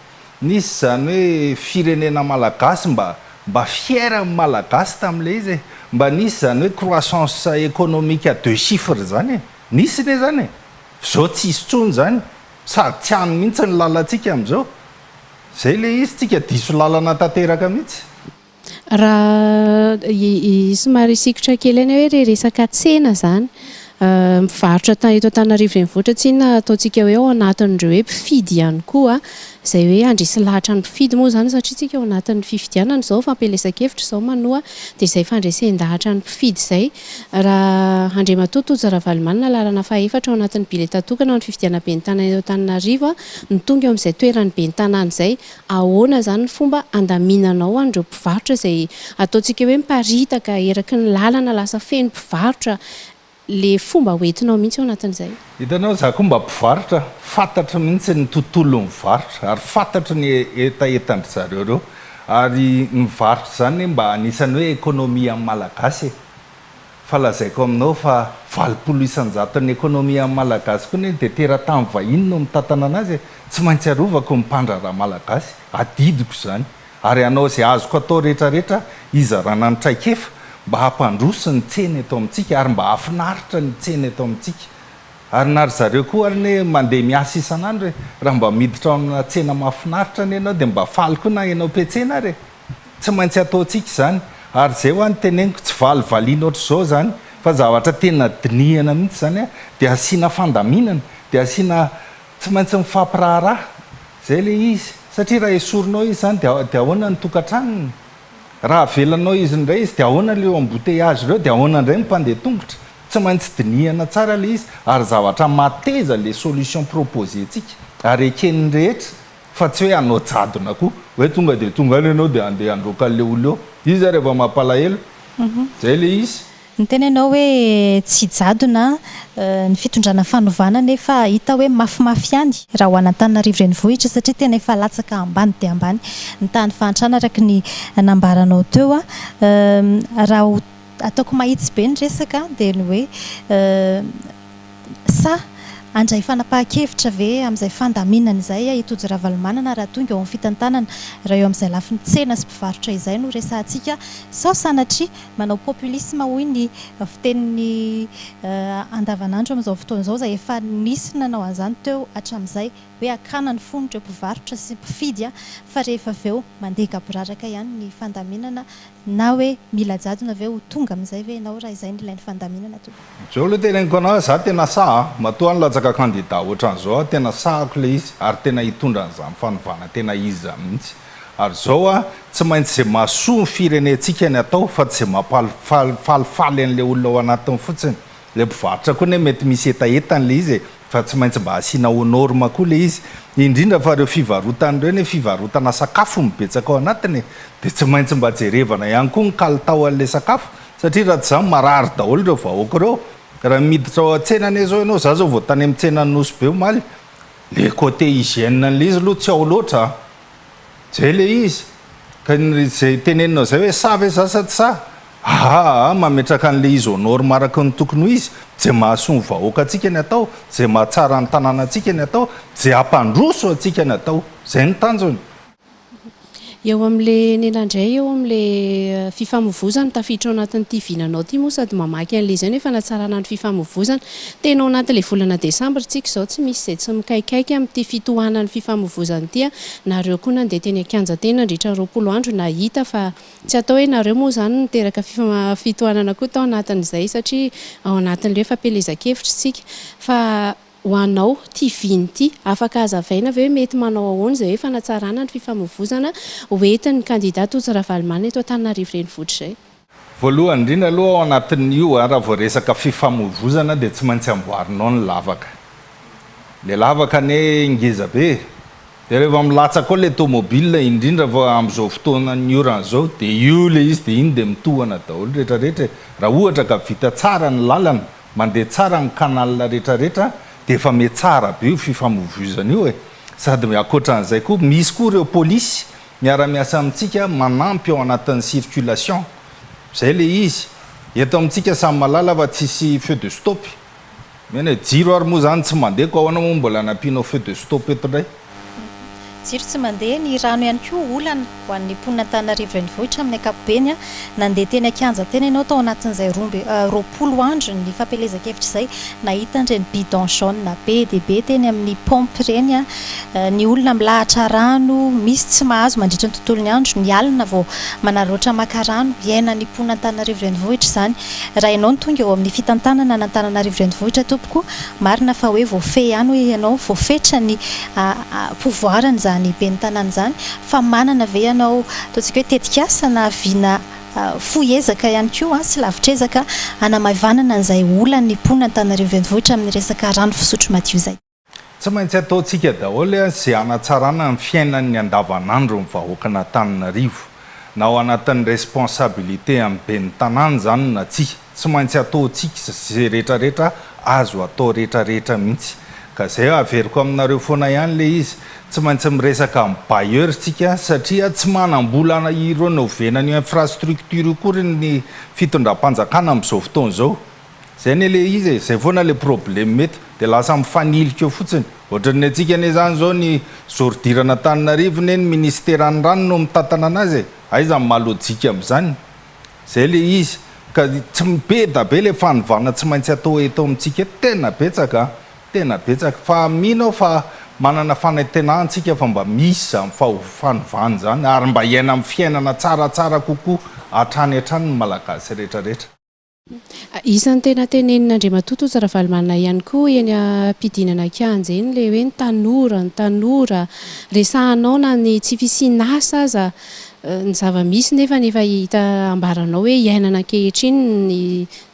nisy zany hoe firenena malagasy mba mba fier amin'ny malagasy tamin'ilay izy e, mba nisy zany hoe croissance économique à deux chiffres zany e. Nisy ne zany e! F'zao tsisy tsony zany, sady tsy any mihitsy ny lalantsika amzao. Zay le izy, tsika diso lalana tanteraka mihitsy. Raha somary hisikotra kely ihany aho hoe re resaka tsena izany. Mivarotra eto Antananarivo renivohitra tsinona ataontsika hoe ao anatin'ireo hoe mpifidy ihany koa izay hoe handresy lahatra ny mpifidy moa izany satria tsika ao anatin'ny fifidianana izao, fampielezan-kevitra izao manoa dia izay fandresen-dahatra ny mpifidy izay. Raha Andriamatoa Tojo Ravalomanana laharana fahaefatra ao anatin'ny bileta tokana ho an'ny fifidianana ben'ny tanàna eto Antananarivo no tonga eo amin'izay toeran'ny ben'ny tanàna izay, ahoana izany ny fomba handaminanao an'ireo mpivarotra izay ataontsika hoe miparitaka eraky ny lalana lasa feno mpivarotra, le fomba hoentinao mihitsy ao anatin'izay? Hitanao, za koa mba mpivarotra, fantatro mihitsy ny tontolon'ny varotra ary fantatro ny hetahetan-dry zareo ireo ary ny varotra izany anie mba anisan'ny hoe économie amin'ny Malagasy e! Fa lazaiko aminao fa 80 isan-jaton'ny économie amin'ny Malagasy koa anie dia teratany vahiny no mitantana anazy e! Tsy maintsy arovako ny mpandraharaha Malagasy, adidiko izany, ary hanao izay azoko atao rehetrarehetra hizarana ny traikefa mba hampandroso ny tsena eto amintsika ary mba hahafinaritra ny tsena eto amintsika. Ary na ry zareo koa ary anie mandeha miasa isan'andro e! Raha mba miditra ao amina tsena mahafinaritra anie ianao dia mba faly koa na ianao mpiantsena ary e! Tsy maintsy ataontsika izany ary izay hoa no teneniko, tsy valivaliana ohatr'izao izany fa zavatra tena dinihana mihitsy izany an, dia asiana fandaminana, dia asiana, tsy maintsy mifampiraharaha, izay ilay izy, satria raha esorinao izy izany dia dia ahoana ny tokantranony? Raha avelanao izy indray izy dia ahoana ireo embouteillage ireo, dia ahoana indray ny mpandeha tongotra? Tsy maintsy dinihana tsara ilay izy ary zavatra mateza ilay solution proposer-tsika ary eken'ny rehetra. Fa tsy hoe hanao jadona koa. Hoe tonga dia tonga any ianao dia handeha handroaka an'ilay olona eo. Izy ary efa mampalahelo. Zay ilay izy. Niteny ianao hoe tsy jadona ny fitondrana fanovana nefa hita hoe mafimafy ihany raha ho an'Antananarivo renivohitra satria tena efa latsaka ambany dia ambany ny tahan'ny fahantrana araka ny nambaranao teo. Raha ho ataoko mahitsy be ny resaka dia ny hoe Sa handray fanapahan-kevitra ve amin'izay fandaminana izay i Tojo Ravalomanana raha tonga eo amin'ny fitantanana, raha eo amin'izay lafiny tsena sy mpivarotra izay no resahantsika, sao sanatria manao populisme hoy ny fitenin'ny andavanandro amin'izao fotoana izao izay efa nisy nanao an'izany teo hatramin'izay hoe hakana ny fon'ireo mpivarotra sy mpifidy fa rehefa avy eo mandeha gaboraraka ihany ny fandaminana Na hoe mila jadona ve ho tonga amin'izay ve ianao raha izay no ilain'ny fandaminana tompoko? Zao aloha teneniko anao za tena sahy a! Matoa aho nilatsaka candidat ohatran'izao aho tena sahako ilay izy ary tena hitondra an'izany fanovana tena izy izany mihitsy. Ary zao a, tsy maintsy izay mahasoa ny firenentsika ny atao fa tsy izay mampahafalifaly an'ilay olona ao anatiny fotsiny. Ilay mpivarotra koa anie mety misy hetahetany ilay izy e, fa tsy maintsy mba asiana aux normes koa ilay izy. Indrindra fa ireo fivarotana ireo anie fivarotana sakafo no betsaka ao anatiny e, dia tsy maintsy mba jerevana ihany koa ny kalitao an'ilay sakafo satria raha tsy izany marary daholo ireo vahoaka ireo. Raha miditra ao an-tsena anie izao ianao, za izao vao tany amin'ny tsenan'i Nosy Be omaly, ilay côté hygiène an'ilay izy aloha tsy ao loatra an! Zay ilay izy. Ka izay teneninao izay hoe sahy ve za sa tsy sahy? Ahaha, mametraka an'ilay izy aux normes araka ny tokony ho izy, izay mahasoa ny vahoakantsika ny atao, izay mahatsara ny tanànantsika ny atao, izay hampandroso antsika ny atao. Izay no tanjona. Eo amin'ilay nena indray eo amin'ilay fifamoivozana tafiditra ao anatin'ity vinanao ity moa sady mamaky an'ilay izay ny hoe fanatsarana ny fifamoivozana. Tena ao anatin'ilay volana desambra tsika izao tsy misy izay tsy mikaikaika amin'ity fitohanan'ny fifamoivozana ity. Nareo koa nandeha teny an-kianja teny nandritra ny 20 andro nahita fa Tsy atao hoe nareo moa izany niteraka fitohanana koa tao anatin'izay satria ao anatin'ilay hoe fampielezan-kevitra isika. Fa ho anao, ity vina ity, afaka hazavaina ve hoe mety manao ahoana izay hoe fanatsarana ny fifamoivozana hoentin'ny kandida Tojo Ravalomanana eto Antananarivo Renivohitra izay? Voalohany indrindra aloha ao anatin'io raha vao resaka fifamoivozana dia tsy maintsy amboarinao ny lavaka. Ilay lavaka anie ngeza be e! Dia rehefa milatsaka ao ilay tomobile, indrindra fa amin'izao fotoanan'ny orana izao, dia io ilay izy, dia iny dia mitohana daholo rehetra rehetra e. Raha ohatra ka vita tsara ny lalana, mandeha tsara ny canal rehetra rehetra, dia efa mihatsara be io fifamoivoizana io e. Sady ankoatran'izay koa, misy koa ireo polisy miara-miasa amintsika manampy ao anatin'ny circulation. Izay ilay izy. Eto amintsika samy mahalala fa tsisy feu de stop. Mena e, jiro ary moa zany tsy mandeha ko ahoana moa mbola nampianao feu de stop eto ndray? Jiro tsy mandeha, ny rano ihany koa olana ho an'ny mponina Antananarivo Renivohitra amin'ny ankapobeny. Nandeha teny an-kianja teny ianao tao anatin'izay 22 andro ny fampielezan-kevitra izay, nahita an'ireny bidon jaune be dia be teny amin'ny pompe ireny, ny olona milahatra rano, misy tsy mahazo mandritra ny tontolon'ny andro, ny alina vao manararaotra maka rano. Iainan'ny mponina Antananarivo Renivohitra izany. Raha ianao no tonga eo amin'ny fitantanana an'Antananarivo Renivohitra tompoko, Marina fa hoe voafehy ihany hoy ianao, voafetra ny pouvoir-ny izany ben'ny tanàna izany, fa manana ve ianao ataontsika hoe tetikasa na vina fohy ezaka ihany koa sy lavitr'ezaka hanamaivanana an'izay olan'ny mponina Antananarivo Renivohitra amin'ny resaka rano fisotro madio izay? Tsy maintsy ataontsika daholo izay hanatsarana ny fiainan'ny andavanandron'ny vahoakan'Antananarivo, na ao anatin'ny responsabilité amin'ny ben'ny tanàna izany na tsia. Tsy maintsy ataontsika ze rehetra rehetra azo atao rehetra rehetra mihitsy. Ka zay averiko aminareo foana ihany le izy, tsy maintsy miresaka amin'ny bailleur tsika satria tsy manam-bola hi-renover-na an'io infrastructure io kory ny fitondram-panjakana amin'izao fotoana izao. Zay anie le izy e, zay foana le problème eto, de lasa mifanilika eo fotsiny. Ohatran'ny antsika anie zany zao ny zoridiran'Antananarivo anie ny ministeran'ny rano no mitantana anazy e, aiza ny maha lojika amin'izany? Zay le izy, ka tsy be da be le fanovana tsy maintsy atao eto amintsika eto, tena betsaka an, tena betsaka, fa mino aho fa manana fanantenana tsika fa mba misy zany fanovana zany ary mba hiaina amin'ny fiainana tsaratsara kokoa hatrany hatrany ny Malagasy rehetra rehetra. Isan'ny tena tenenin'Andriamatoa Tojo Ravalomanana ihany koa eny am-pidinana kianja eny ilay hoe ny tanora, ny tanora, resahanao na ny tsy fisian'asa aza ny zava-misy nefa efa hita ambaranao hoe iainana ankehitriny ny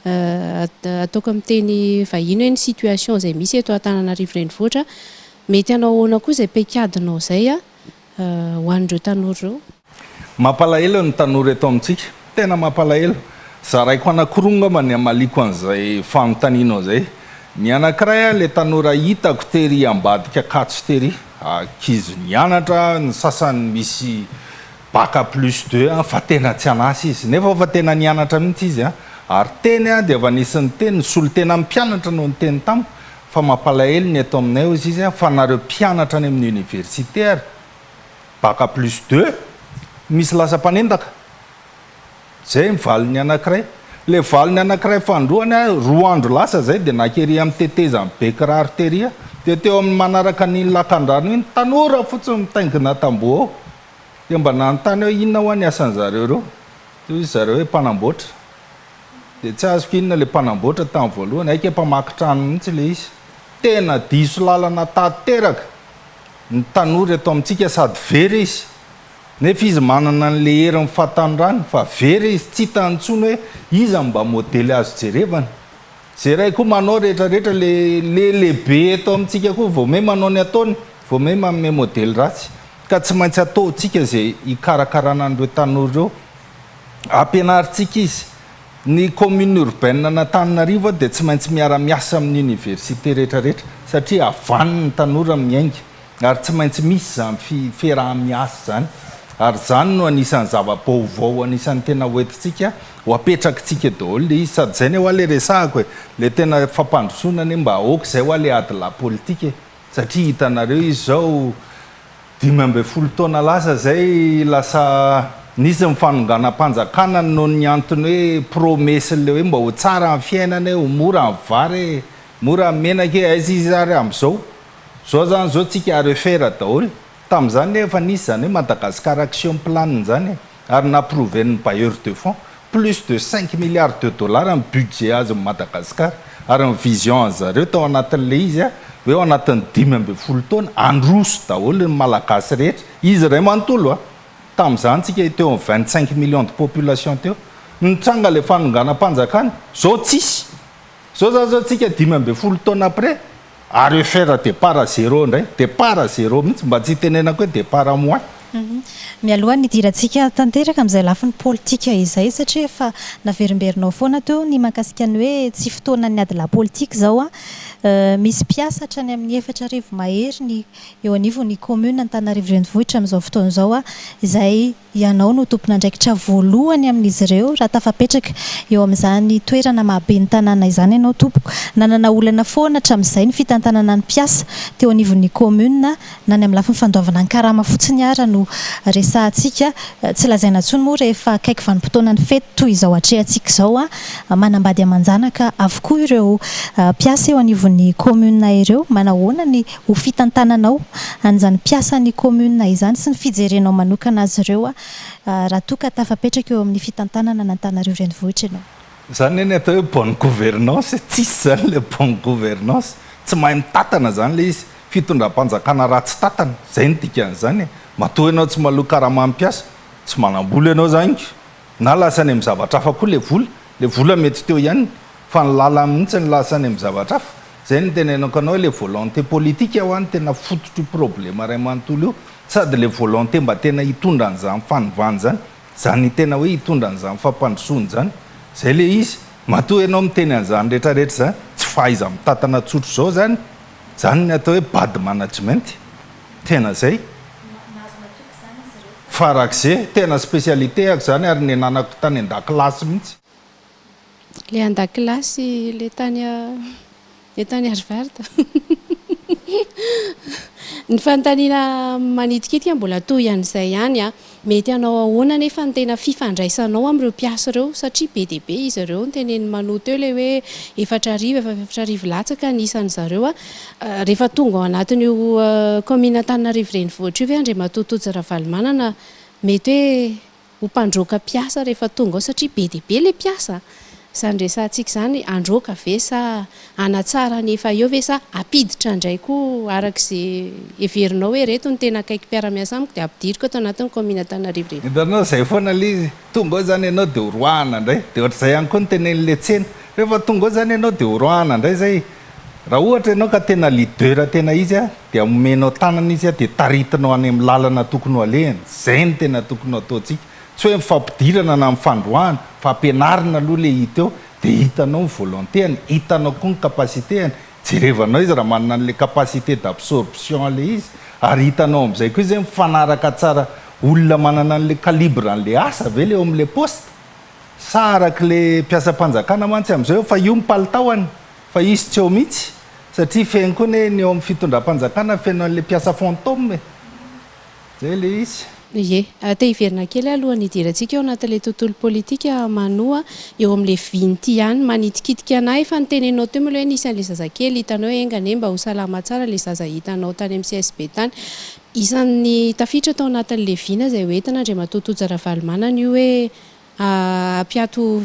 ataoko amin'ny teny vahiny hoe ny situation izay misy eto Antananarivo Renivohitra. Mety hanao ahoana koa izay paikadinao izay ho an'ireo tanora ireo? Mampalahelo ny tanora eto amintsika. Tena mampalahelo. Zaraiko anankiroa angamba ny hamaliako an'izay fanontanianao izay. Ny anankiray ilay tanora hitako tery ambadika Ankatso tery. Ankizy nianatra, ny sasany misy bac plus deux fa tena tsy an'asa izy. Nefa efa tena nianatra mihitsy izy. Ary teny dia efa nisy niteny, ny solontenan'ny mpianatra no niteny tamiko fa mampalahelo ny eto aminay hozy izy fa nareo mpianatra any amin'ny université ary bac plus deux misy lasa mpanendaka. Zay ny valiny anakiray. Le valiny anakiray fandroany a, roa andro lasa zay dia naka ery amin'ny tetezan'i Bekiraro tery aho, dia teo amin'ny manaraka an'iny lakandrano iny, tanora fotsiny mitaingina tamboho ao. Dia mba nanontany aho inona hoa ny asan'zareo ireo? Dia hoy zareo hoe mpanamboatra. Dia tsy azoko inona le mpanamboatra tamin'ny voalohany, haika mpamaky trano mihitsy le izy. Tena diso lalana tanteraka ny tanora eto amintsika sady very izy. Nefa izy manana an'le herin'ny fahatanorany fa very izy, tsy hitany intsony hoe iza no mba modely azo jerevana. Ze ray koa manao rehetra rehetra le le lehibe eto amintsika koa vao may manao ny ataony, vao may manome modely ratsy. Ka tsy maintsy ataontsika ze hikarakarana an'ireo tanora ireo. Ampianarintsika izy. Ny commune urbaine an'Antananarivo dia tsy maintsy miara-miasa amin'ny université rehetra rehetra satria havaniny ny tanora miainga. Ary tsy maintsy misy izany fiaraha-miasa izany. Ary izany no anisan'ny zava-baovao anisan'ny tena hoentintsika, ho apetrakitsika daholo ilay izy. Sady izay anie hoa ilay resahako e, ilay tena fampandrosoana anie mba aoka izay hoa ilay adilahy politika e. Satria hitanareo izy izao 15 taona lasa izay lasa nisy ny fanonganam-panjakana noho ny antony hoe promesse-n'ilay hoe mba ho tsara ny fiainana e, ho mora ny vary e, mora ny menaka e, aiza izy ary amin'izao? Zao zany zao tsika à refaire daholo. Tamin'izany anie efa nisy zany hoe Madagascar action plan zany e. Ary n'approuver-n'ny bailleurs de fonds. Plus de cinq milliards de dollars ny budget azon'i Madagascar. Ary ny vision an'zareo tao anatin'ilay izy hoe ao anatin'ny 15 taona handroso daholo ny Malagasy rehetra. Izy iray manontolo a. Tamin'izany tsika teo amin'ny 25 millions de population teo. Nitranga ilay fanonganam-panjakana. Zao tsisy. Zao zany zao tsika 15 taona après. À refaire départ à zéro indray, départ à zéro mihitsy mba tsy hitenenako hoe départ à moins. Mialoha ny hidirantsika tanteraka amin'izay lafiny politika izay, satria efa naverimberinao foana teo ny mahakasika ny hoe tsy fotoanan'ny adilahy politika izao an! Misy mpiasa hatrany amin'ny 4000 mahery ny eo anivon'ny kaominina Antananarivo Renivohitra amin'izao fotoana izao izay ianao no tompon'andraikitra voalohany amin'izy ireo raha tafapetraka eo amin'izany toerana maha ben'ny tanàna izany ianao tompoko. Nanana olana foana hatramin'izay ny fitantanana ny mpiasa teo anivon'ny kaominina na ny amin'ny lafiny fandoavana ny karama fotsiny ara no resahantsika. Tsy lazaina intsony moa rehefa akaiky vanim-potoanan'ny fety toy izao atrehantsika izao, manambady aman-janaka avokoa ireo mpiasa eo anivon'ny kaominina ireo. Manahoana ny ho fitantananao an'izany mpiasan'ny commune izany sy ny fijerenao manokana azy ireo raha toa ka tafapetraka eo amin'ny fitantanana an'Antananarivo Renivohitra ianao. Izany anie ny atao hoe bonne gouvernance e, tsisy izany ilay bonne gouvernance, tsy mahay mitantana izany ilay izy, fitondram-panjakana ratsy tantana, izay no dikan'izany e, matoa ianao tsy maloa karama mpiasa, tsy manam-bola ianao izany ko, na lasa any amin'ny zavatra hafa koa ilay vola, ilay vola mety teo ihany fa ny lalany mihitsy no lasa any amin'ny zavatra hafa. Zay no tenenako anao le volonté politique hoa no tena fototr'io problema ray manontolo io, sady le volonté mba tena hitondra an'izany fanovana izany, izany tena hoe hitondra an'izany fampandrosoana izany, zay le izy, matoa ianao miteny an'izany rehetra rehetra izany, tsy fahaiza-mitantana tsotra izao izany, izany ny atao hoe bad management, tena zay. Farak'ze, tena spécialité-ako izany ary niananako tany an-dakilasy mihitsy. Le andakilasy le tany le tany Harvard. Ny fanontaniana manitikitika mbola toy an'izay ihany an. Mety hanao ahoana anefa ny tena fifandraisanao amin'ireo mpiasa ireo satria be dia be izy ireo. Notenenin'i Mano teo ilay hoe 4000, efa 4000 latsaka ny isan'ny zareo an. Rehefa tonga ao anatin'io kaominina Antananarivo renivohitra io ve Andriamatoa Tojo Ravalomanana mety hoe ho mpandroaka mpiasa rehefa tonga ao satria be dia be ilay mpiasa a! Izany resahantsika izany handroaka ve sa hanatsara ny efa eo ve sa hampiditra indray koa araka izay heverinao hoe ireto no tena akaiky mpiara-miasa amiko dia ampidiriko ato anatin'ny kaominina Antananarivo Renivohitra. Hitanao, izay foana ilay izy. Tonga ao izany ianao dia horoahana indray. Dia ohatr'izay ihany koa ny tenenin'ilay tsena. Rehefa tonga ao izany ianao dia horoahana indray izay. Raha ohatra ianao ka tena leader tena izy dia omenao tanana izy dia taritinao any amin'ny lalana tokony ho alehany. Izay no tena tokony ho ataontsika. Tsy hoe mifampidirana na mifandroahana fa ampianarina aloha ilay hita eo dia hitanao ny volonté-ny, hitanao koa ny capacité-ny, jerevanao izy raha manana an'ilay capacité d'absorption ilay izy ary hitanao amin'izay koa izy hoe mifanaraka tsara olona manana an'ilay calibre an'ilay asa ve ilay eo amin'ilay poste sa arak'ilay mpiasam-panjakana mantsy amin'izao fa io ny palitaoany. Fa izy tsy eo mihitsy satria feno koa anie ny eo amin'ny fitondram-panjakana feno an'ilay mpiasa fantôme e! Zay ilay izy. Ie. Te hiverina kely aho alohan'ny hidirantsika ao anatin'ilay tontolo politika Manoa, eo amin'ilay vinty ihany. Manitikitika an'ahy efa noteneninao teo moa ilay hoe nisy an'ilay zazakely hitanao hoe enga anie mba ho salama tsara ilay zaza hitanao tany amin'ny CSB tany. Isan'ny tafiditra tao anatin'ilay vina izay hoentina Andriamatoa Tojo Ravalomanana io hoe Hampiato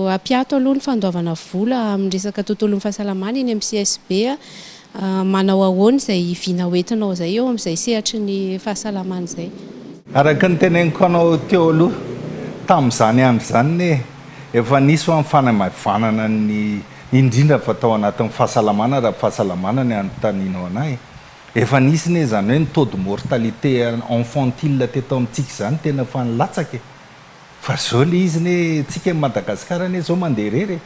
hampiato aloha ny fandoavana vola amin'ny resaka tontolon'ny fahasalamana eny amin'ny CSB. Manao ahoana izay vina hoentinao izay eo amin'izay sehatry ny fahasalamana izay? Araka ny teneniko anao teo aloha, tamin'izany andro izany anie efa nisy hoa ny fanamaivanana ny, indrindra fa tao anatin'ny fahasalamana raha fahasalamana ny anontanianao anay, efa nisy anie izany hoe ny taux de mortalité infantile teto amintsika izany tena efa nilatsaka e! Fa zao le izy ne tsika Madagascar anie zao mandeha irery e!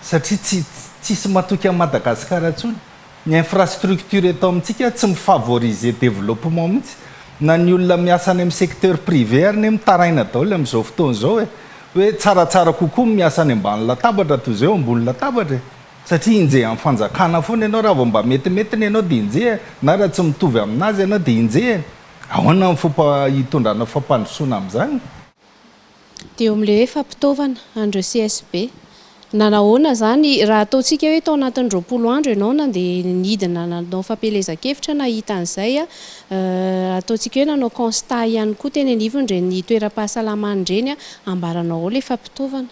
Satria tsy tsisy matoky an'i Madagascar intsony. Ny infrastructure eto amintsika tsy mi-favoriser développement mihitsy. Na ny olona miasa any amin'ny secteur privé ary ne mitaraina daholo amin'izao fotoana izao e! Hoe tsaratsara kokoa ny miasa any ambany latabatra toy izay eo ambony latabatra e! Satria enjehan'ny fanjakana foana ianao raha vao mba metimety ny ianao dia enjehany na raha tsy mitovy aminazy ianao dia enjehany. Ahoana ny fomba hitondrana fampandrosoana amin'izany? Dia eo amin'ilay hoe fampitaovana an'ireo CSB. Nanahoana izany raha ataontsika hoe tao anatin'ny 20 andro ianao nandeha nidina nanao fampielezan-kevitra nahita an'izay, ataontsika hoe nanao constat ihany koa teny anivon'ireny toeram-pahasalamana ireny, ambaranao ao ilay fampitaovana.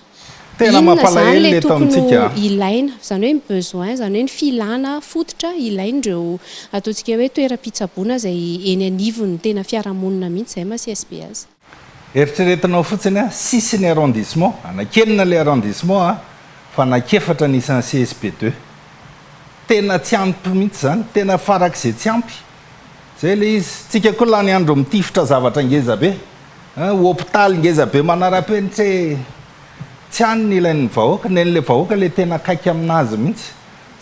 Tena Inona izany mampalahelo ilay ny eto tokony amintsika ho a! ilaina, izany hoe ny besoin, izany hoe ny filàna fototra ilain'ireo ataontsika hoe toeram-pitsaboana izay eny anivon'ny tena fiarahamonina mihitsy, izay maha CSB azy. Eritreretinao fotsiny a, six ny arrondissement, anakenina ilay arrondissement a, fa anakefatra ny isan'ny CSB deux. Tena tsy ampy mihitsy izany, tena farak'izay tsy ampy. Zay le izy. Tsika koa lany andro mitifitra zavatra ngeza be. An, hopitaly ngeza be manara-penitra e! Tsy any ny ilain'ny vahoaka, nen'le vahoaka le tena akaiky aminazy mihitsy.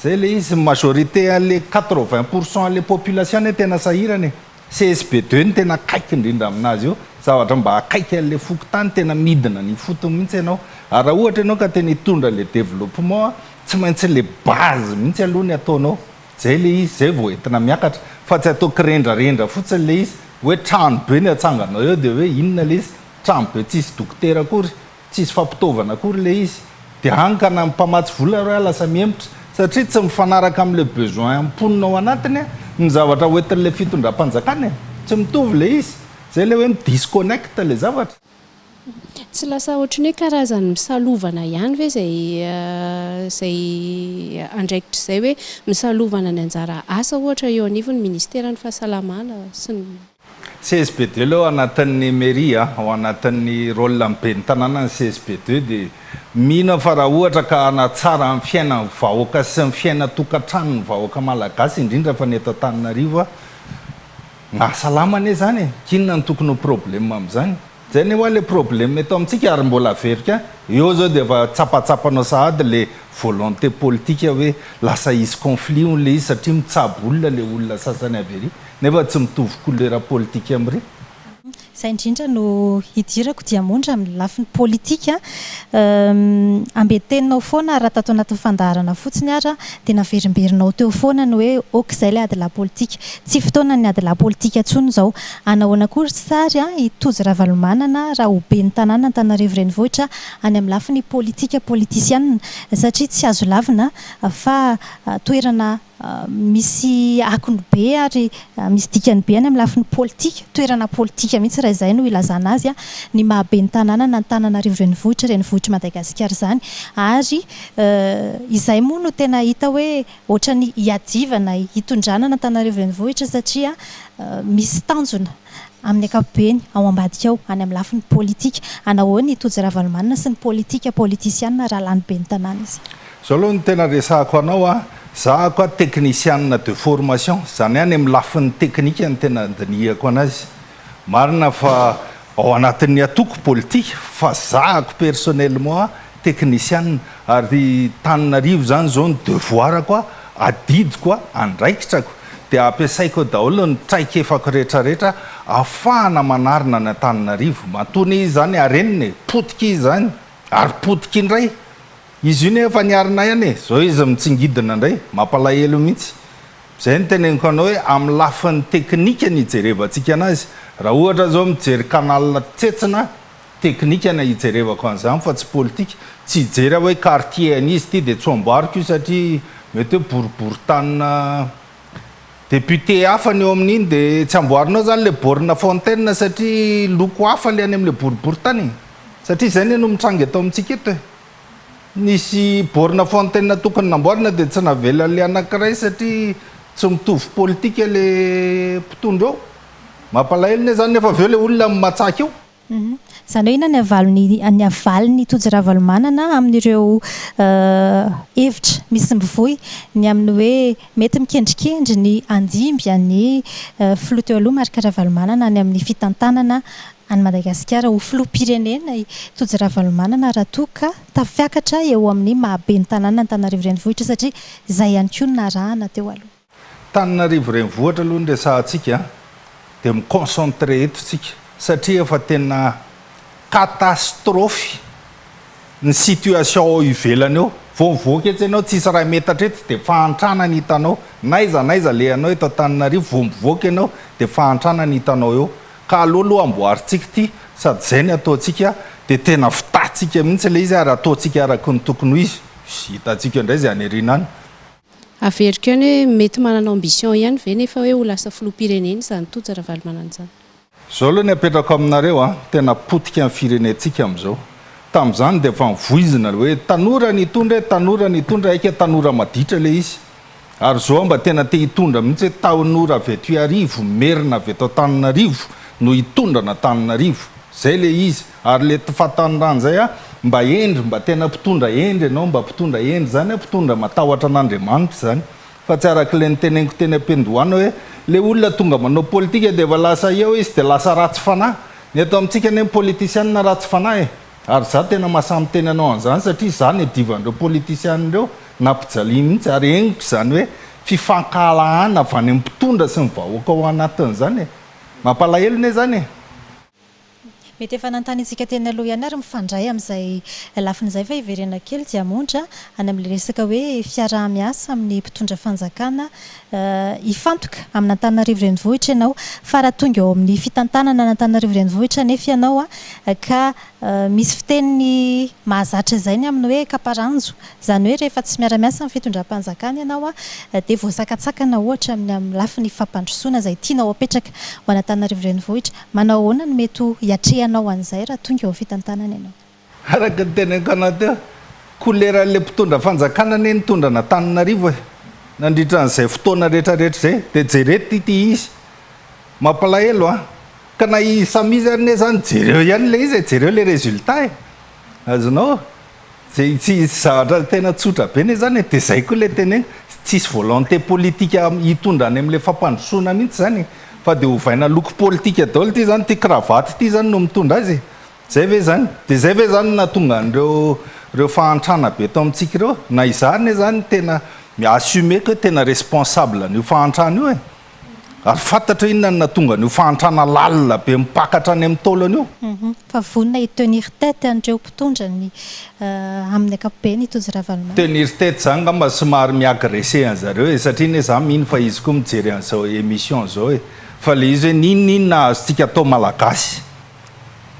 Zay le izy, ny majorité an'le 80 pour cent an'le population anie tena sahirana e! CSB deux no tena akaiky indrindra aminazy io, zavatra mba akaiky an'le fokontany tena midina any ifotony mihitsy ianao. Ary raha ohatra ianao ka tena hitondra le développement an, tsy maintsy le base mihitsy aloha ny ataonao. Zay le izy, zay vao entina miakatra, fa tsy atao kirendrarendra fotsiny le izy, hoe trano be ny atsanganao eo de hoe inona le izy, trano be tsisy dokotera akory, tsisy fampitaovana akory le izy, de hany ka na ny mpamatsy vola ary lasa mihemotra, satria tsy mifanaraka amle besoin ny mponina ao anatiny ny zavatra hoentin'le fitondram-panjakana e, tsy mitovy le izy, zay le hoe mi-disconnecte le zavatra. Tsy lasa ohatran'ny hoe karazan'ny misalovana ihany ve izay izay andraikitra izay hoe misalovana ny anjara asa ohatra eo anivon'ny ministeran'ny fahasalamana sy ny. CSB deux aloha ao anatin'ny mairie a, ao anatin'ny rôle ny ben'ny tanàna ny CSB deux dia mino aho fa raha ohatra ka hanatsara ny fiainan'ny vahoaka sy ny fiainan-tokantranon'ny vahoaka malagasy indrindra fa ny eto Antananarivo a, Mahasalama anie zany e! K'inona no tokony ho problème amin'izany? Zay anie hoa le problème eto amintsika ary mbola averiko an, eo zao dia efa tsapatsapanao sahady le volonté politique hoe lasa hisy conflit hono le izy satria mitsabo olona le olona sasany avy ery nefa tsy mitovy couleur politique amin'ry. Izay indrindra no hidirako Diamondra amin'ny lafiny politika. Ambenteninao foana raha tato anatin'ny fandaharana fotsiny ara dia naverimberinao teo foana ny hoe ok izay ilay adilahy politika. Tsy fotoanan'ny adilahy politika intsony izao. Anahoana koa ry sary i Tojo Ravalomanana raha ho ben'ny tanàna Antananarivo Renivohitra any amin'ny lafiny politika politisianina satria tsy azo lavina fa toerana Misy akony be ary misy dikany be any amin'ny lafiny politika, toerana politika mihitsy raha izay no ilazana azy, ny maha ben'ny tanàna an'Antananarivo Renivohitra, renivohitr'i Madagasikara izany. Ary izay moa no tena hita hoe ohatran'ny hiadivana hitondrana an'Antananarivo Renivohitra satria misy tanjona amin'ny ankapobeny ao ambadika ao, any amin'ny lafiny politika. Anahoana i Tojo Ravalomanana sy ny politika politisiana raha lany ben'ny tanàna izy? Zao aloha no tena resahako anao a, za ko a technician de formation, zany hoe any amin'ny lafiny teknika no tena andinihako anazy. Marina fa ao anatin'ny antoko politika fa zahako personnellement a technician ary Tananarivo zany zao ny devoir-ko a, adidiko a, andraikitrako dia ampiasaiko eo daholo ny traikefako rehetrarehetra afahana manarina ny Antananarivo. Matoa anie izy zany harenina e, potika izy zany ary potika indray. Izy io nefa niarina ihany e! Zao izy mitsingidina indray, mampalahelo mihitsy. Zay no teneniko anao hoe amin'ny lafiny teknika ny hijerevantsika anazy. Raha ohatra zao mijery canal tsetsina, teknika ny hijerevako an'izany fa tsy politika. Tsy hijery aho hoe quartier an'iza ity dia tsy ho amboariko io satria mety hoe boriborin-tanina député hafa ny eo amin'iny dia tsy amboarinao zany le borne fontaine satria loko hafa le any amin'le boriborin-tany e! Satria izay anie no mitranga eto amintsika eto e! Nisy borne fontaine tokony namboarina dia tsy navelan'ilay anankiray satria tsy mitovy politika ilay mpitondra eo. Mampalahelo anie izany nefa avy eo ilay olona matsaka eo. Izany hoe inona ny avalony ny avalin'i Tojo Ravalomanana amin'ireo hevitra misy mivoy ny amin'ny hoe mety mikendrikendry ny handimby an'i filoha teo aloha Marc Ravalomanana any amin'ny fitantanana an'i Madagasikara ho filoham-pirenena i Tojo Ravalomanana raha toa ka tafiakatra eo amin'ny maha ben'ny tanàna Antananarivo Renivohitra satria izay ihany koa no narahana teo aloha. Tananarivo Renivohitra aloha no resahantsika dia mi-concentrer eto tsika satria efa tena catastrophe ny situation ao ivelany eo, vao mivoaka etsy ianao tsisy iray metatra eto dia fahantrana ny hitanao, n'aiza n'aiza alehanao eto Antananarivo vao mivoaka ianao dia fahantrana ny hitanao eo, Ka aleo aloha amboarintsika ity sady izay ny ataontsika dia tena vitantsika mihitsy ilay izy ary ataontsika araka ny tokony ho izy. Hitantsika eo indray izay any aoriana any. Averiko ihany hoe mety manana ambition ihany ve nefa hoe ho lasa filoham-pirenena izany Tojo Ravalomanana izany? Izao aloha ny apetrako aminareo a, tena potika ny firenentsika amin'izao. Tamin'izany dia efa nivoizina hoe tanora ny hitondra e, tanora ny hitondra, aika tanora maditra ilay izy. Ary zao aho mba tena te hitondra mihitsy hoe tanora avy eto Iarivo, merina avy eto Antananarivo no hitondra an'Antananarivo. Zay le izy. Ary le fahatanorana zay a, mba hendry, mba tena mpitondra hendry ianao, mba mpitondra hendry zany a, mpitondra matahotra an'Andriamanitra zany. Fa tsy araka ilay noteneniko teny am-piandohana hoe ilay olona tonga manao politika dia efa lasa eo izy dia lasa ratsy fanahy. Ny eto amintsika anie ny politisianina ratsy fanahy e! Ary za tena mahasahy miteny anao an'izany satria za niadivan'ireo politisianina ireo, nampijaliany mihitsy ary henoko izany hoe fifankahalahana avy any amin'ny mpitondra sy ny vahoaka ao anatin'izany e! Mampalahelo anie izany e! Mety efa nanontaniantsika teny aloha ihany ary mifandray amin'izay lafiny izay fa hiverena kely Diamondra any amin'ilay resaka hoe fiaraha-miasa amin'ny mpitondra fanjakana. Hifantoka amin'Antananarivo Renivohitra ianao fa raha tonga eo amin'ny fitantanana an'Antananarivo Renivohitra anefa ianao ka misy fiteny mahazatra izay ny amin'ny hoe kaparanjo, izany hoe rehefa tsy miara-miasa amin'ny fitondram-panjakana ianao dia voasakatsakana ohatra amin'ny amin'ny lafiny fampandrosoana izay tianao apetraka ho an'Antananarivo Renivohitra. Manao ahoana no mety ho hiatrehanao an'izay raha tonga eo amin'ny fitantanana ianao? Araka ny teneniko anao teo, koleran'ilay mpitondra fanjakana anie nitondra an'Antananarivo e! Nandritra an'izay fotoana rehetra rehetra izay, dia jereto ity izy. Mampalahelo an! Ka na izy samy izy ary anie izany jereo ihany ilay izy e, jereo ilay résultat e! Azonao? Zay tsy zavatra tena tsotra be ne zany e, de zay koa le teneno, tsisy volonté politique hitondra any amle fampandrosoana mihitsy zany e, fa de ovaina loko politique daholo ty zany, ty cravate ty zany no mitondra azy e, zay ve zany? De zay ve zany no nahatonga an'ireo reo fahantrana be eto amintsika ireo? Na izaho anie zany tena mi-assumer-ko hoe tena responsable an'io fahantrana io e. Ary fantatro hoe inona no nahatonga an'io fahantrana lalina be mipaka hatrany amin'ny taolana io. Fa vonona hi-tenir tête an'ireo mpitondra ny amin'ny ankapobeny i Tojo Ravalomanana. Tenir tête zany angamba somary mi-agresser an'zareo e, satria anie za mino fa izy koa mijery an'izao émission zao e, fa le izy hoe n'inon'inona azontsika atao malagasy,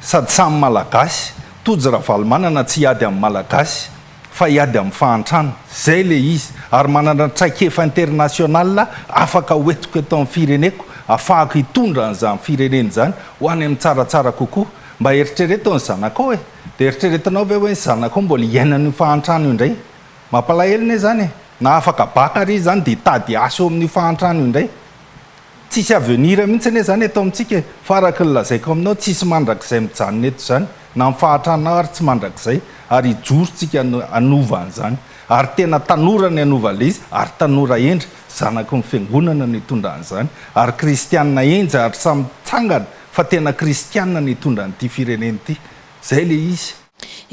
sady samy malagasy, Tojo Ravalomanana tsy hiady amin'ny malagasy, fa hiady amin'ny fahantrana. Izay ilay izy. Ary manana traikefa international afaka hoentiko eto amin'ny fireneko, afahako hitondra an'izany firenena izany ho any amin'ny tsaratsara kokoa. Mba eritrereto ny zanakao e! Dia eritreretinao ve hoe ny zanakao mbola hiaina an'io fahantrana io indray? Mampalahelo anie izany e! Na afaka baka ary izy izany dia hitady asa eo amin'io fahantrana io indray. Tsisy avenir mihitsy anie zany eto amintsika e! Fa araka ny lazaiko aminao tsisy mandrakizay mijanona eto izany, na ny fahatranao ary tsy mandrakizay, ary hijoro tsika hanova an'izany. Ary tena tanora ny hanova an'ilay izy, ary tanora hendry, zanaky ny fiangonana no hitondra an'izany, ary kristianina hendry ary samy mitsangana fa tena kristianina no hitondra an'ity firenena ity. Zay ilay izy.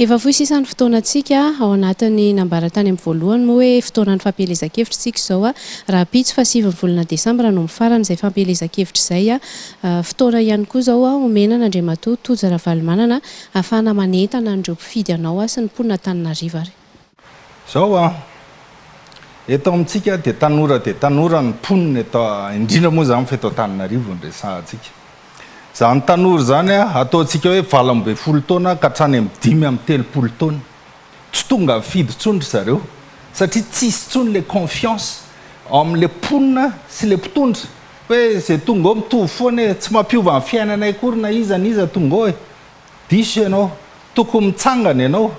Efa fohy sisa ny fotoanantsika, ao anatin'ny nambara tany amin'ny voalohany moa hoe fotoanan'ny fampielezan-kevitra isika izao, rahampitso faha sivin'ny volana desambra no mifarana izay fampielezan-kevitra izay. Fotoana ihany koa izao omena an'Andriamatoa Tojo Ravalomanana ahafahana manentana an'ireo mpifidy anao sy ny mponin'Antananarivo ary. Izao an! Eto amintsika dia tanora dia tanora ny mponina eto, indrindra moa izany fa eto Antananarivo no resahantsika. Izany tanora izany ataontsika hoe 18 taona ka hatrany amin'ny 35 taona. Tsy tonga mifidy intsony ry zareo satria tsisy intsony ilay confiance ao amin'ilay mponina sy ilay mpitondra hoe izay tonga eo mitovy foana e, tsy mampiova ny fiainanay akory na iza na iza tonga eo e. Diso ianao. Tokony mitsangana ianao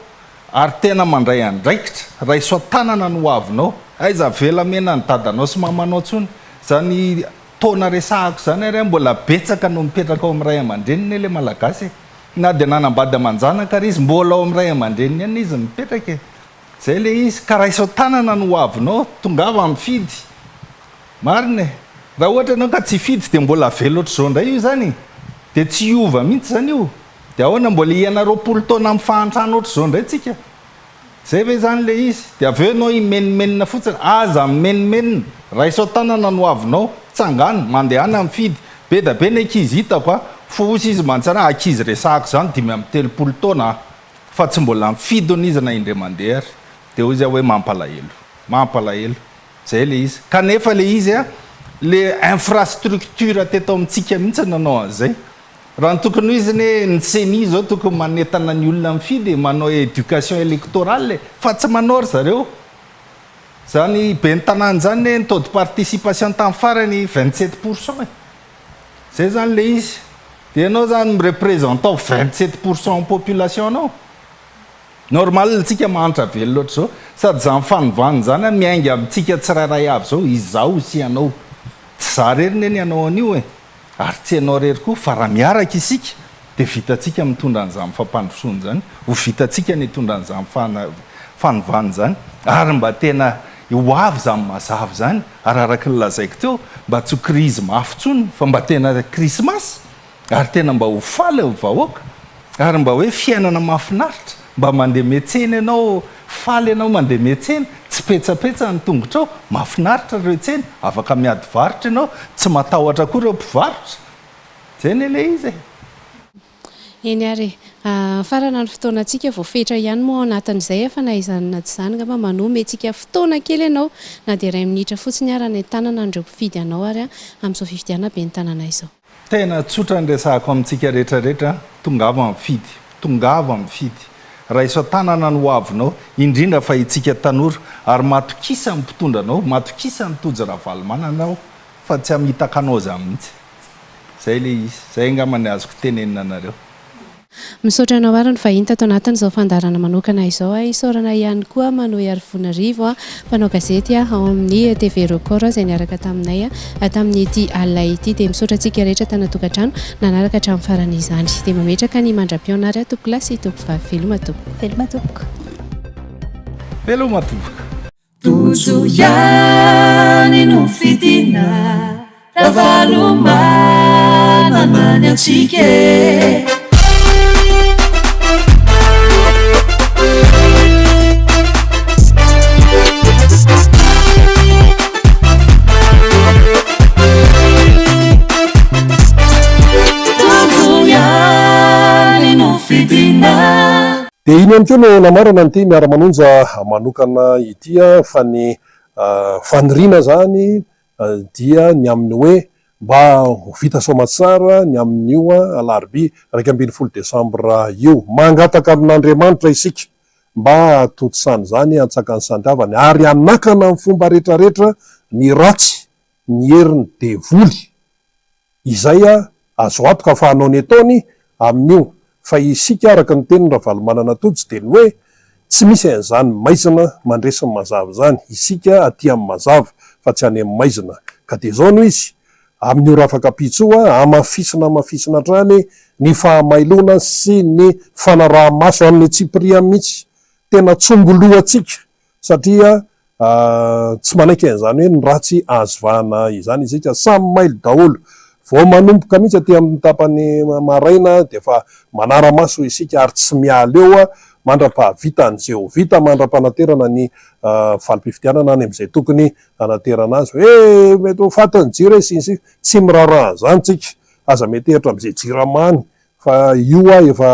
ary tena mandray andraikitra, raiso an-tanana ny hoavinao. Aiza avela mena ny dadanao sy mamanao intsony. Izany Taona resahako izany ary an, mbola betsaka no mipetraka ao amin'ny ray aman-dreniny ilay Malagasy e. Na dia nanambady aman-janaka ary izy, mbola ao amin'ny ray aman-dreniny ihany izy mipetraka e. Izay ilay izy. Ka raiso an-tanana ny hoavinao, tongava mifidy. Marina e. Raha ohatra ianao ka tsy hifidy dia mbola avela ohatr'izao indray io izany e. Dia tsy hiova mihitsy izany io. Dia ahoana, mbola hiaina 20 taona amin'ny fahantrana ohatr'izao indray tsika? Zay ve zany le izy? De avy eo ianao himenomenona fotsiny, aza mimenomenona, raiso an-tanana ny hoavinao, tsangano, mandehana mifidy, be da be ny ankizy hitako a, fosa izy mantsy ana, ankizy resahako zany 35 taona a, fa tsy mbola mifidy hono izy na indray mandeha ary, de hoy izy aho hoe mampalahelo, mampalahelo, zay le izy, kanefa le izy a, le infrastructure teto amintsika mihitsy nanao an'izay, Raha ny tokony ho izy anie ny ceni izao tokony manentana ny olona mifidy e, manao education electorale e, fa tsy manao ry zareo. Izany ben'ny tanàna izany anie ny taux de participation tamin'ny farany 27 pour cent e. Izay izany ilay izy. Dia ianao izany mi-representant 27 pour cent ny population-nao. Normal tsika mahantra velona ohatr'izao. Sady izany fanovana izany an miainga amintsika tsirairay avy izao, izaho sy ianao. Tsy izaho irery anie ny hanao an'io e. Ary tsy ianao irery koa fa raha miaraka isika dia vitantsika mitondra an'izany fampandrosoana izany, ho vitantsika ny hitondra an'izany fanovana izany ary mba tena Ho avy izany mazava izany ary araka ny lazaiko teo mba tsy ho krizy mafy intsony fa mba tena krismasy ary tena mba ho faly ny vahoaka ary mba hoe fiainana mahafinaritra mba mandeha miantsena ianao faly ianao mandeha miantsena tsy petsapetsa ny tongotrao mahafinaritra ireo tsena afaka miady varotra ianao tsy matahotra koa ireo mpivarotra zay anie ilay izy e. Eny ary e. Farana ny fotoanantsika, voafetra ihany moa ao anatin'izay fa na izany na tsy izany angamba manome antsika fotoana kely ianao na dia iray minitra fotsiny ary hanentanana an'ireo mpifidy anao ary amin'izao fifidianana ben'ny tanàna izao. Tena tsotra ny resahako amintsika rehetra rehetra, tongava mifidy, tongava mifidy, raiso an-tanana ny ho avinao, indrindra fa itsika tanora, ary matokisa ny mpitondra anao, matokisa an'i Tojo Ravalomanana aho fa tsy hamitaka anao zany mihitsy. Zay le izy. Zay angamba ny azoko tenenina anareo. Misaotra anao ary ny vahiny tato anatin'izao fandaharana manokana izao. Isaorana ihany koa Manohy Arivonarivo, mpanao gazety ao amin'ny TV Record izay niaraka taminay tamin'ity alina ity. Dia misaotra antsika rehetra tany an-tokantrano nanaraka hatramin'ny farany izany. Dia mametraka ny mandra-pihaona ary tompokolahy sy tompovavy. Veloma tompoko. Veloma tompoko. Veloma tompoko. Tojo ihany no fidina Ravalomanana ny antsika e. Tojo ihany no fidina. Dia iny ihany koa no namarana an'ity miara-manonja manokana ity fa ny faniriana izany dia ny amin'ny hoe mba ho vita soamatsara ny amin'io alarobia 11 desambra io. Mangataka amin'Andriamanitra isika mba hahatontosana izany antsakany sy andavany ary hanakana amin'ny fomba rehetrarehetra ny ratsy, ny herin'ny devoly. Izay azo antoka fa hanao ny ataony amin'io fa isika araka ny tenin'i Ravalomanana Tojo dia ny hoe tsy misy an'izany maizina mandresy ny mazava izany, isika aty amin'ny mazava fa tsy any amin'ny maizina ka dia izao no izy, amin'io rafakapitso io hamafisina hamafisina hatrany ny fahamailoana sy ny fanaraha-maso amin'ny antsipiriany mihitsy, tena tsongolohantsika satria tsy manaiky an'izany hoe ny ratsy azo vahana izany isika, samy mailo daholo, vao manomboka mihitsy aty amin'ny tapany maraina dia efa manara-maso isika ary tsy miala eo mandra-pahavita an'izay ho vita, mandra-panaterana ny valim-pifidianana any amin'izay tokony hanaterana azy, hoe mety ho fatin'ny jiro e sy ny sisa, tsy miraharaha an'izany tsika, aza miantehitra amin'izay jirama any fa io efa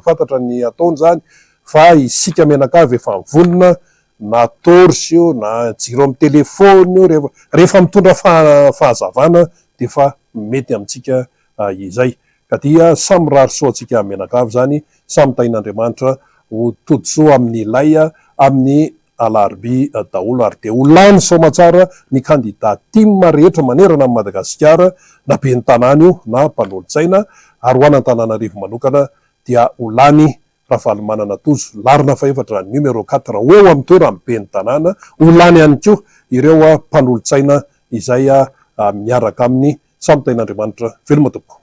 fantatra ny ataony izany fa isika mianakavy efa mivonona na torche io na jiro amin'ny telephone io rehefa rehefa mitondra fahazavana dia efa mety amintsika izay ka dia samy mirary soa antsika mianakavy izany samy tahin'Andriamanitra ho todisoa amin'ilay amin'ny alarobia daholo ary dia ho lany soamatsara ny kandida tim rehetra manerana an'i Madagasikara na ben'ny tanàna io na mpanolotsaina ary ho an'Antananarivo manokana dia ho lany Ravalomanana Tojo larina fahefatra numéro quatre ho eo amin'ny toeran'ny ben'ny tanàna ho lany ihany koa ireo mpanolotsaina izay miaraka aminy samy tahin'Andriamanitra veloma tompoko.